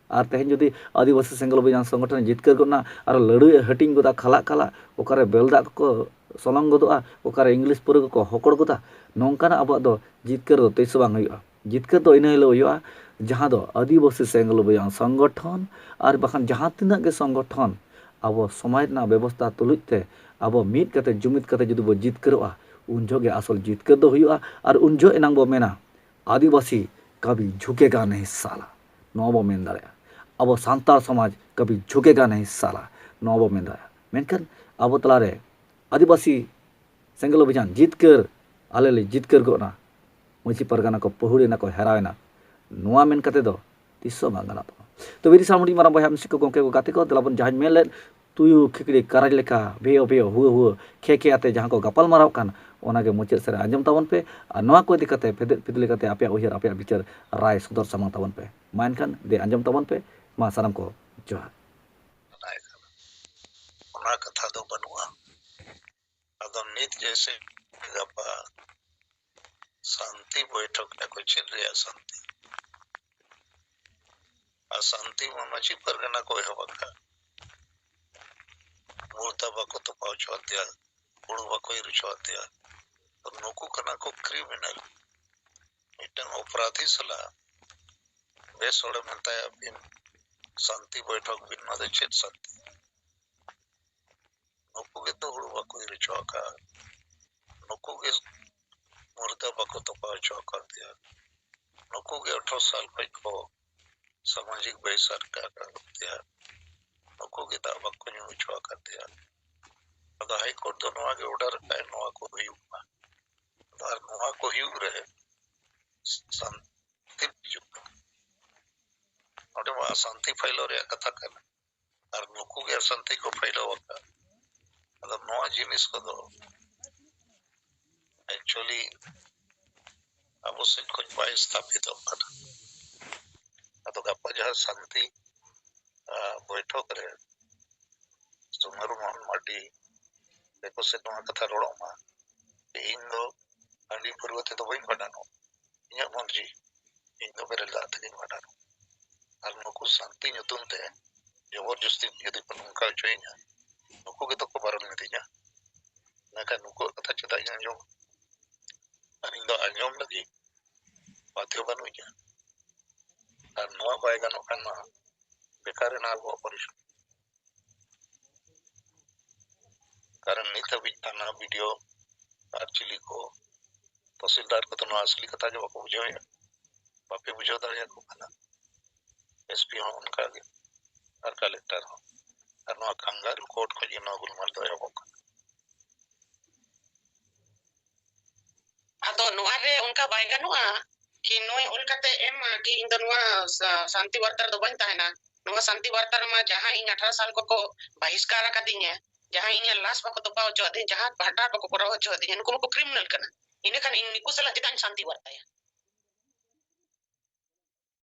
ᱟᱨ ᱛᱮᱦᱮᱧ ᱡᱩᱫᱤ ᱟᱹᱫᱤᱵᱟᱹᱥᱤ ᱥᱮᱸᱜᱮᱞ ᱚᱵᱷᱤᱡᱟᱱ ᱥᱚᱝᱜᱚᱴᱷᱚᱱ ᱡᱤᱛᱠᱟᱹᱨ ᱜᱚᱫ ᱱᱟ, ᱟᱨ ᱞᱟᱹᱰᱩᱭ ᱦᱟᱹᱴᱤᱧ ᱜᱚᱫᱟ ᱠᱷᱟᱞᱟᱜ ᱠᱷᱟᱞᱟᱜ, ᱚᱠᱟᱨᱮ ᱵᱮᱞ ᱫᱟᱜ ᱠᱚᱠᱚ ᱥᱚᱞᱚᱝ ᱜᱚᱫᱚᱜᱼᱟ, ᱚᱠᱟᱨᱮ ᱤᱝᱞᱤᱥ ᱯᱟᱹᱣᱨᱟᱹ ᱠᱚᱠᱚ ᱦᱚᱠᱚᱲ ᱜᱚᱫᱟ, ᱱᱚᱝᱠᱟᱱᱟᱜ ᱟᱵᱚᱣᱟᱜ ᱫᱚ ᱡᱤᱛᱠᱟᱹᱨ ᱫᱚ ᱛᱤᱥ ᱦᱚᱸ ᱵᱟᱝ ᱦᱩᱭᱩᱜᱼᱟ᱾ ᱡᱤᱛᱠᱟᱹᱨ ᱫᱚ ᱤᱱᱟᱹ ᱦᱤᱞᱳᱜ ᱦᱩᱭᱩᱜᱼᱟ, ᱡᱟᱦᱟᱸ ᱫᱚ ᱟᱹᱫᱤᱵᱟᱹᱥᱤ ᱥᱮᱸᱜᱮᱞ ᱚᱵᱷᱤᱡᱟᱱ ᱥᱚᱝᱜᱚᱴᱷᱚᱱ ᱟᱨ ᱵᱟᱠᱷᱟᱱ ᱡᱟᱦᱟᱸ ᱛᱤᱱᱟᱹᱜ ᱜᱮ ᱥᱚᱝᱜᱚᱴᱷᱚᱱ ᱟᱵᱚ ᱥᱚᱢᱟᱡᱽ ᱨᱮᱱᱟᱜ ᱵᱮᱵᱚᱥᱛᱷᱟ ᱛᱩᱞᱩᱡ ᱛᱮ ᱟᱵᱚ ᱢᱤᱫ ᱠᱟᱛᱮ ᱡᱩᱢᱤᱫ ᱠᱟᱛᱮ ᱡᱩᱫᱤ ᱵᱚ ᱡᱤᱛᱠᱟᱹᱨᱚᱜᱼᱟ, ᱩᱱ ᱡᱚᱦᱚᱜ ᱜᱮ ᱟᱥᱚᱞ ᱡᱤᱛᱠᱟᱹᱨ ᱫᱚ ᱦᱩᱭᱩᱜᱼᱟ᱾ ᱟᱨ ᱩᱱ ᱡᱚᱦᱚᱜ ᱮᱱᱟᱝ ᱵᱚ ᱢᱮᱱᱟ, "ᱟᱹᱫᱤᱵᱟᱹᱥᱤ ᱠᱟᱵᱷᱤ ᱡᱷᱩᱠᱮᱜᱟ ᱱᱟᱦᱤ ᱥᱟᱞᱟ", ᱱᱚᱣᱟ ᱵᱚ ᱢᱮᱱ ᱫᱟᱲᱮᱭᱟᱜᱼᱟ᱾ ᱟᱵᱚ ᱥᱟᱱᱛᱟᱲ ᱥᱚᱢᱟᱡᱽ ᱠᱟᱵᱷᱤ ᱡᱷᱩᱠᱮᱜᱟ ᱱᱟᱦᱤ ᱥᱟᱞᱟ, ᱱᱚᱣᱟ ᱵᱚ ᱢᱮᱱ ᱫᱟᱲᱮᱭᱟᱜᱼᱟ᱾ ᱢᱮᱱᱠᱷᱟᱱ ᱟᱵᱚ ᱛᱟᱞᱟᱨᱮ ᱟᱹᱫᱤᱵᱟᱹᱥᱤ ᱥᱮᱸᱜᱮᱞ ᱚᱵᱷᱤᱡᱟᱱ ᱡᱤᱛᱠᱟᱹᱨ, ᱟᱞᱮ ᱞᱮ ᱡᱤᱛᱠᱟᱹᱨ ᱜᱚᱫ ᱱᱟ, ᱢᱟᱹᱡᱷᱤ ᱯᱟᱨᱜᱟᱱᱟ ᱠᱚ ᱯᱟᱹᱦᱩᱲ ᱮᱱᱟ ᱠᱚ, ᱦᱮᱨᱟᱣ ᱮᱱᱟ, ᱱᱚᱣᱟ ᱢᱮᱱ ᱠᱟᱛᱮ ᱫᱚ ᱛᱤᱥ ᱦᱚᱸ ᱵᱟᱝ ᱜᱟᱱᱚᱜ ᱛᱟᱵᱚᱱᱟ᱾ ᱛᱚ ᱵᱤᱨᱤᱥᱟ ᱦᱩᱰᱤᱧ ᱢᱟᱨᱟᱝ ᱵᱚᱭᱦᱟ ᱢᱤᱥᱤ ᱠᱚ, ᱜᱚᱢᱠᱮ ᱠᱚ, ᱜᱟᱛᱮ ᱠᱚ, ᱫᱮᱞᱟ ᱵᱚᱱ ᱡᱟᱦᱟᱸᱧ ᱢᱮᱱ ᱞᱮᱫ, ᱛᱩᱭᱩ ᱠᱷᱤᱠᱲᱤ ᱠᱟᱨᱟᱡᱽ ᱞᱮᱠᱟ ᱵᱷᱮᱭᱚ ᱵᱷᱮᱭᱚ ᱦᱩᱣᱟᱹ ᱦᱩᱣᱟᱹ ᱠᱷᱮ ᱠᱷᱮ ᱟᱛᱮ ᱡᱟᱦᱟᱸ ᱠᱚ ᱜᱟᱯᱟᱞ ᱢᱟᱨᱟᱣ ᱠᱟᱱ, ᱚᱱᱟᱜᱮ ᱢᱩᱪᱟᱹᱫ ᱥᱮᱫ ᱨᱮ ᱟᱸᱡᱚᱢ ᱛᱟᱵᱚᱱ ᱯᱮ᱾ ᱟᱨ ᱱᱚᱣᱟ ᱠᱚ ᱤᱫᱤ ᱠᱟᱛᱮ ᱯᱷᱮᱫᱮᱫ ᱯᱷᱤᱫᱞᱤ ᱠᱟᱛᱮ ᱟᱯᱮᱭᱟᱜ ᱩᱭᱦᱟᱹᱨ, ᱟᱯᱮᱭᱟᱜ ᱵᱤᱪᱟᱹᱨ ᱨᱟᱭ ᱥᱚᱫᱚᱨ ᱥᱟᱢᱟᱝ ᱛᱟᱵᱚᱱ ᱯᱮ᱾ ᱢᱟ ᱮᱱᱠᱷᱟᱱ ᱫᱮ ᱟᱸᱡᱚᱢ ᱛᱟᱵᱚᱱ ᱯᱮ᱾ ᱢᱟ ᱥᱟᱱᱟᱢ ᱠᱚ ᱡᱚᱦᱟᱨ᱾ ᱚᱱᱟ ᱠᱟᱛᱷᱟ ᱫᱚ ᱵᱟᱹᱱᱩᱜᱼᱟ᱾ ᱟᱫᱚ ᱱᱤᱛ ᱡᱮᱭᱥᱮ ᱜᱟᱯᱟ ᱥᱟᱱᱛᱤ ᱵᱳᱭᱴᱷᱚᱠ ᱮᱫᱟ ᱠᱚ, ᱪᱮᱫ ᱨᱮᱭᱟᱜ ᱥᱟᱱᱛᱤ? ᱟᱨ ᱥᱟᱱᱛᱤ ᱢᱟ ᱢᱟᱹᱡᱷᱤ ᱯᱟᱨᱜᱟᱱᱟ ᱠᱚ ᱮᱦᱚᱵ ᱟᱠᱟᱫ, ᱢᱩᱨᱫᱟ ᱵᱟᱠᱚ ᱛᱚᱯᱟ ᱦᱚᱪᱚ ᱟᱫᱮᱭᱟ, ᱦᱩᱲᱩ ᱵᱟᱠᱚ ᱤᱨ ᱦᱚᱪᱚ ᱟᱫᱮᱭᱟ᱾ ᱛᱚ ᱱᱩᱠᱩ ᱠᱟᱱᱟ ᱠᱚ ᱠᱨᱤᱢᱤᱱᱟᱞ᱾ ᱢᱤᱫᱴᱟᱝ ᱚᱯᱨᱟᱫᱷᱤ ᱥᱟᱞᱟᱜ ᱵᱮᱥ ᱦᱚᱲᱮ ᱢᱮᱛᱟᱭᱟ, ᱟᱹᱵᱤᱱ ᱥᱟᱱᱛᱤ ᱵᱳᱭᱴᱷᱚᱠ ᱵᱤᱱ, ᱱᱚᱣᱟ ᱫᱚ ᱪᱮᱫ ᱥᱟᱱᱛᱤ? ᱱᱩᱠᱩ ᱜᱮᱛᱚ ᱦᱩᱲᱩ ᱵᱟᱠᱚ ᱤᱨ ᱦᱚᱪᱚ ᱟᱠᱟᱫ, ᱱᱩᱠᱩ ᱜᱮ ᱢᱩᱨᱫᱟ ᱵᱟᱠᱚ ᱛᱚᱯᱟ ᱦᱚᱪᱚ ᱟᱠᱟᱫᱮᱭᱟ, ᱱᱩᱠᱩ ᱜᱮ ᱟᱴᱷᱨᱚ ᱥᱟᱞ ᱠᱷᱚᱡ ᱠᱚ ᱥᱟᱢᱟᱡᱤᱠ ᱵᱟᱹᱭᱥᱟᱨ ᱟᱠᱟᱫᱮᱭᱟ, ᱱᱩᱠᱩ ᱜᱮ ᱫᱟᱜ ᱵᱟᱠᱚ ᱧᱩ ᱦᱚᱪᱚ ᱟᱠᱟᱫᱮᱭᱟ᱾ ᱟᱫᱚ ᱦᱟᱭ ᱠᱳᱨᱴ ᱫᱚ ᱱᱚᱣᱟ ᱜᱮ ᱚᱨᱰᱟᱨ ᱟᱠᱟᱫ, ᱱᱚᱣᱟ ᱠᱚ ᱦᱩᱭᱩᱜ ᱢᱟ᱾ ᱟᱫᱚ ᱟᱨ ᱱᱚᱣᱟ ᱠᱚ ᱦᱩᱭᱩᱜ ᱨᱮ ᱥᱟᱱᱛᱤ ᱦᱤᱡᱩᱜ ᱠᱟᱱᱟ᱾ ᱱᱚᱰᱮ ᱢᱟ ᱥᱟᱱᱛᱤ ᱯᱷᱟᱭᱞᱟᱣ ᱨᱮᱭᱟᱜ ᱠᱟᱛᱷᱟ ᱠᱟᱱᱟ, ᱟᱨ ᱱᱩᱠᱩ ᱜᱮ ᱥᱟᱱᱛᱤ ᱠᱚ ᱯᱷᱟᱭᱞᱟᱣ ᱟᱠᱟᱫ᱾ ᱟᱫᱚ ᱱᱚᱣᱟ ᱡᱤᱱᱤᱥ ᱠᱚᱫᱚ actually ᱟᱵᱚ ᱥᱮᱫ ᱠᱷᱚᱱ ᱵᱟᱭ ᱥᱛᱷᱟᱯᱤᱛᱚᱜ ᱠᱟᱱᱟ᱾ ᱟᱫᱚ ᱜᱟᱯᱟ ᱡᱟᱦᱟᱸ ᱥᱟᱱᱛᱤ, ᱟᱸ, ᱵᱳᱭᱴᱷᱚᱠ ᱨᱮ ᱥᱳᱢᱟᱨᱩ ᱢᱳᱦᱚᱱ ᱢᱟᱨᱰᱤ ᱛᱟᱠᱚ ᱥᱮᱫ ᱱᱚᱣᱟ ᱠᱟᱛᱷᱟ ᱨᱚᱲᱚᱜ ᱢᱟ, ᱤᱧ ᱫᱚ ᱦᱟᱺᱰᱤ ᱯᱟᱹᱨᱣᱟᱹ ᱛᱮᱫᱚ ᱵᱟᱹᱧ ᱵᱷᱟᱸᱰᱟᱱᱚᱜ, ᱤᱧᱟᱹᱜ ᱢᱚᱨᱡᱤ, ᱤᱧ ᱫᱚ ᱵᱮᱨᱮᱞ ᱫᱟᱜ ᱛᱮᱜᱮᱧ ᱵᱷᱟᱸᱰᱟᱱᱚᱜ᱾ ᱟᱨ ᱱᱩᱠᱩ ᱥᱟᱱᱛᱤ ᱧᱩᱛᱩᱢ ᱛᱮ ᱡᱚᱵᱚᱨ ᱡᱚᱥᱛᱤ ᱡᱩᱫᱤ ᱠᱚ ᱱᱚᱝᱠᱟ ᱦᱚᱪᱚᱭᱤᱧᱟ, ᱱᱩᱠᱩ ᱜᱮᱛᱚ ᱠᱚ ᱵᱟᱨᱚᱱ ᱢᱤᱫᱟᱹᱧᱟ᱾ ᱢᱮᱱᱠᱷᱟᱱ ᱱᱩᱠᱩᱣᱟᱜ ᱠᱟᱛᱷᱟ ᱪᱮᱫᱟᱜ ᱤᱧ ᱟᱸᱡᱚᱢᱟ? ᱟᱨ ᱤᱧ ᱫᱚ ᱟᱸᱡᱚᱢ ᱞᱟᱹᱜᱤᱫ ᱵᱟᱫᱷᱭᱚ ᱵᱟᱹᱱᱩᱧᱟ᱾ ᱟᱨ ᱱᱚᱣᱟ ᱵᱟᱭ ᱜᱟᱱᱚᱜ ᱠᱷᱟᱱ ᱢᱟ ᱵᱮᱠᱟᱨ ᱮᱱᱟ ᱟᱵᱚᱣᱟᱜ ᱯᱚᱨᱤᱥᱨᱚᱢ᱾ ᱠᱟᱨᱚᱱ ᱱᱤᱛ ᱦᱟᱹᱵᱤᱡ ᱛᱷᱟᱱᱟ, ᱵᱤ ᱰᱤ ᱳ ᱟᱨ ᱪᱤᱞᱤ ᱠᱚ ᱛᱚᱦᱥᱤᱞᱫᱟᱨ ᱠᱚᱫᱚ ᱱᱚᱣᱟ ᱟᱥᱞᱤ ᱠᱟᱛᱷᱟ ᱜᱮ ᱵᱟᱠᱚ ᱵᱩᱡᱷᱟᱹᱣᱮᱫᱼᱟ, ᱵᱟᱯᱮ ᱵᱩᱡᱷᱟᱹᱣ ᱫᱟᱲᱮᱭᱟᱠᱚ ᱠᱟᱱᱟ᱾ ᱮᱥ ᱯᱤ ᱦᱚᱸ ᱚᱱᱠᱟ ᱜᱮ, ᱟᱨ ᱠᱟᱞᱮᱠᱴᱟᱨ ᱦᱚᱸ᱾ ᱟᱨ ᱱᱚᱣᱟ ᱠᱟᱝᱜᱟᱨᱩ ᱠᱳᱨᱴ ᱠᱷᱚᱱ ᱜᱮ ᱱᱚᱣᱟ ᱜᱩᱞᱢᱟᱞ ᱫᱚ ᱮᱦᱚᱵᱚᱜ ᱠᱟᱱᱟ᱾ ᱟᱫᱚ ᱱᱚᱣᱟ ᱨᱮ ᱚᱱᱠᱟ ᱵᱟᱭ ᱜᱟᱱᱚᱜᱼᱟ ᱠᱤ ᱱᱩᱭ ᱚᱞ ᱠᱟᱛᱮ ᱮᱢ ᱢᱟ ᱠᱤ ᱤᱧ ᱫᱚ ᱱᱚᱣᱟ ᱥᱟ-, ᱥᱟᱱᱛᱤ ᱵᱟᱨᱛᱟ ᱨᱮᱫᱚ ᱵᱟᱹᱧ ᱛᱟᱦᱮᱱᱟ᱾ ᱱᱚᱣᱟ ᱥᱟᱱᱛᱤ ᱵᱟᱨᱛᱟ ᱨᱮᱢᱟ ᱡᱟᱦᱟᱸᱭ ᱤᱧ ᱟᱴᱷᱟᱨᱚ ᱥᱟᱞ ᱠᱚᱠᱚ ᱵᱟᱦᱤᱥᱠᱟᱨ ᱟᱠᱟᱫᱤᱧᱟ, ᱡᱟᱦᱟᱸᱭ ᱤᱧᱟᱹᱜ ᱞᱟᱥ ᱵᱟᱠᱚ ᱛᱚᱯᱟ ᱦᱚᱪᱚ ᱟᱹᱫᱤᱧ, ᱡᱟᱦᱟᱸ ᱵᱷᱟᱸᱰᱟᱱ ᱵᱟᱠᱚ ᱠᱚᱨᱟᱣ ᱦᱚᱪᱚ ᱟᱹᱫᱤᱧᱟ, ᱱᱩᱠᱩ ᱢᱟᱠᱚ ᱠᱨᱤᱢᱤᱱᱟᱞ ᱠᱟᱱᱟ᱾ ᱤᱱᱟᱹᱠᱷᱟᱱ ᱤᱧ ᱱᱩᱠᱩ ᱥᱟᱞᱟᱜ ᱪᱮᱫᱟᱜ ᱤᱧ ᱥᱟᱱᱛᱤ ᱵᱟᱨᱛᱟᱭᱟ?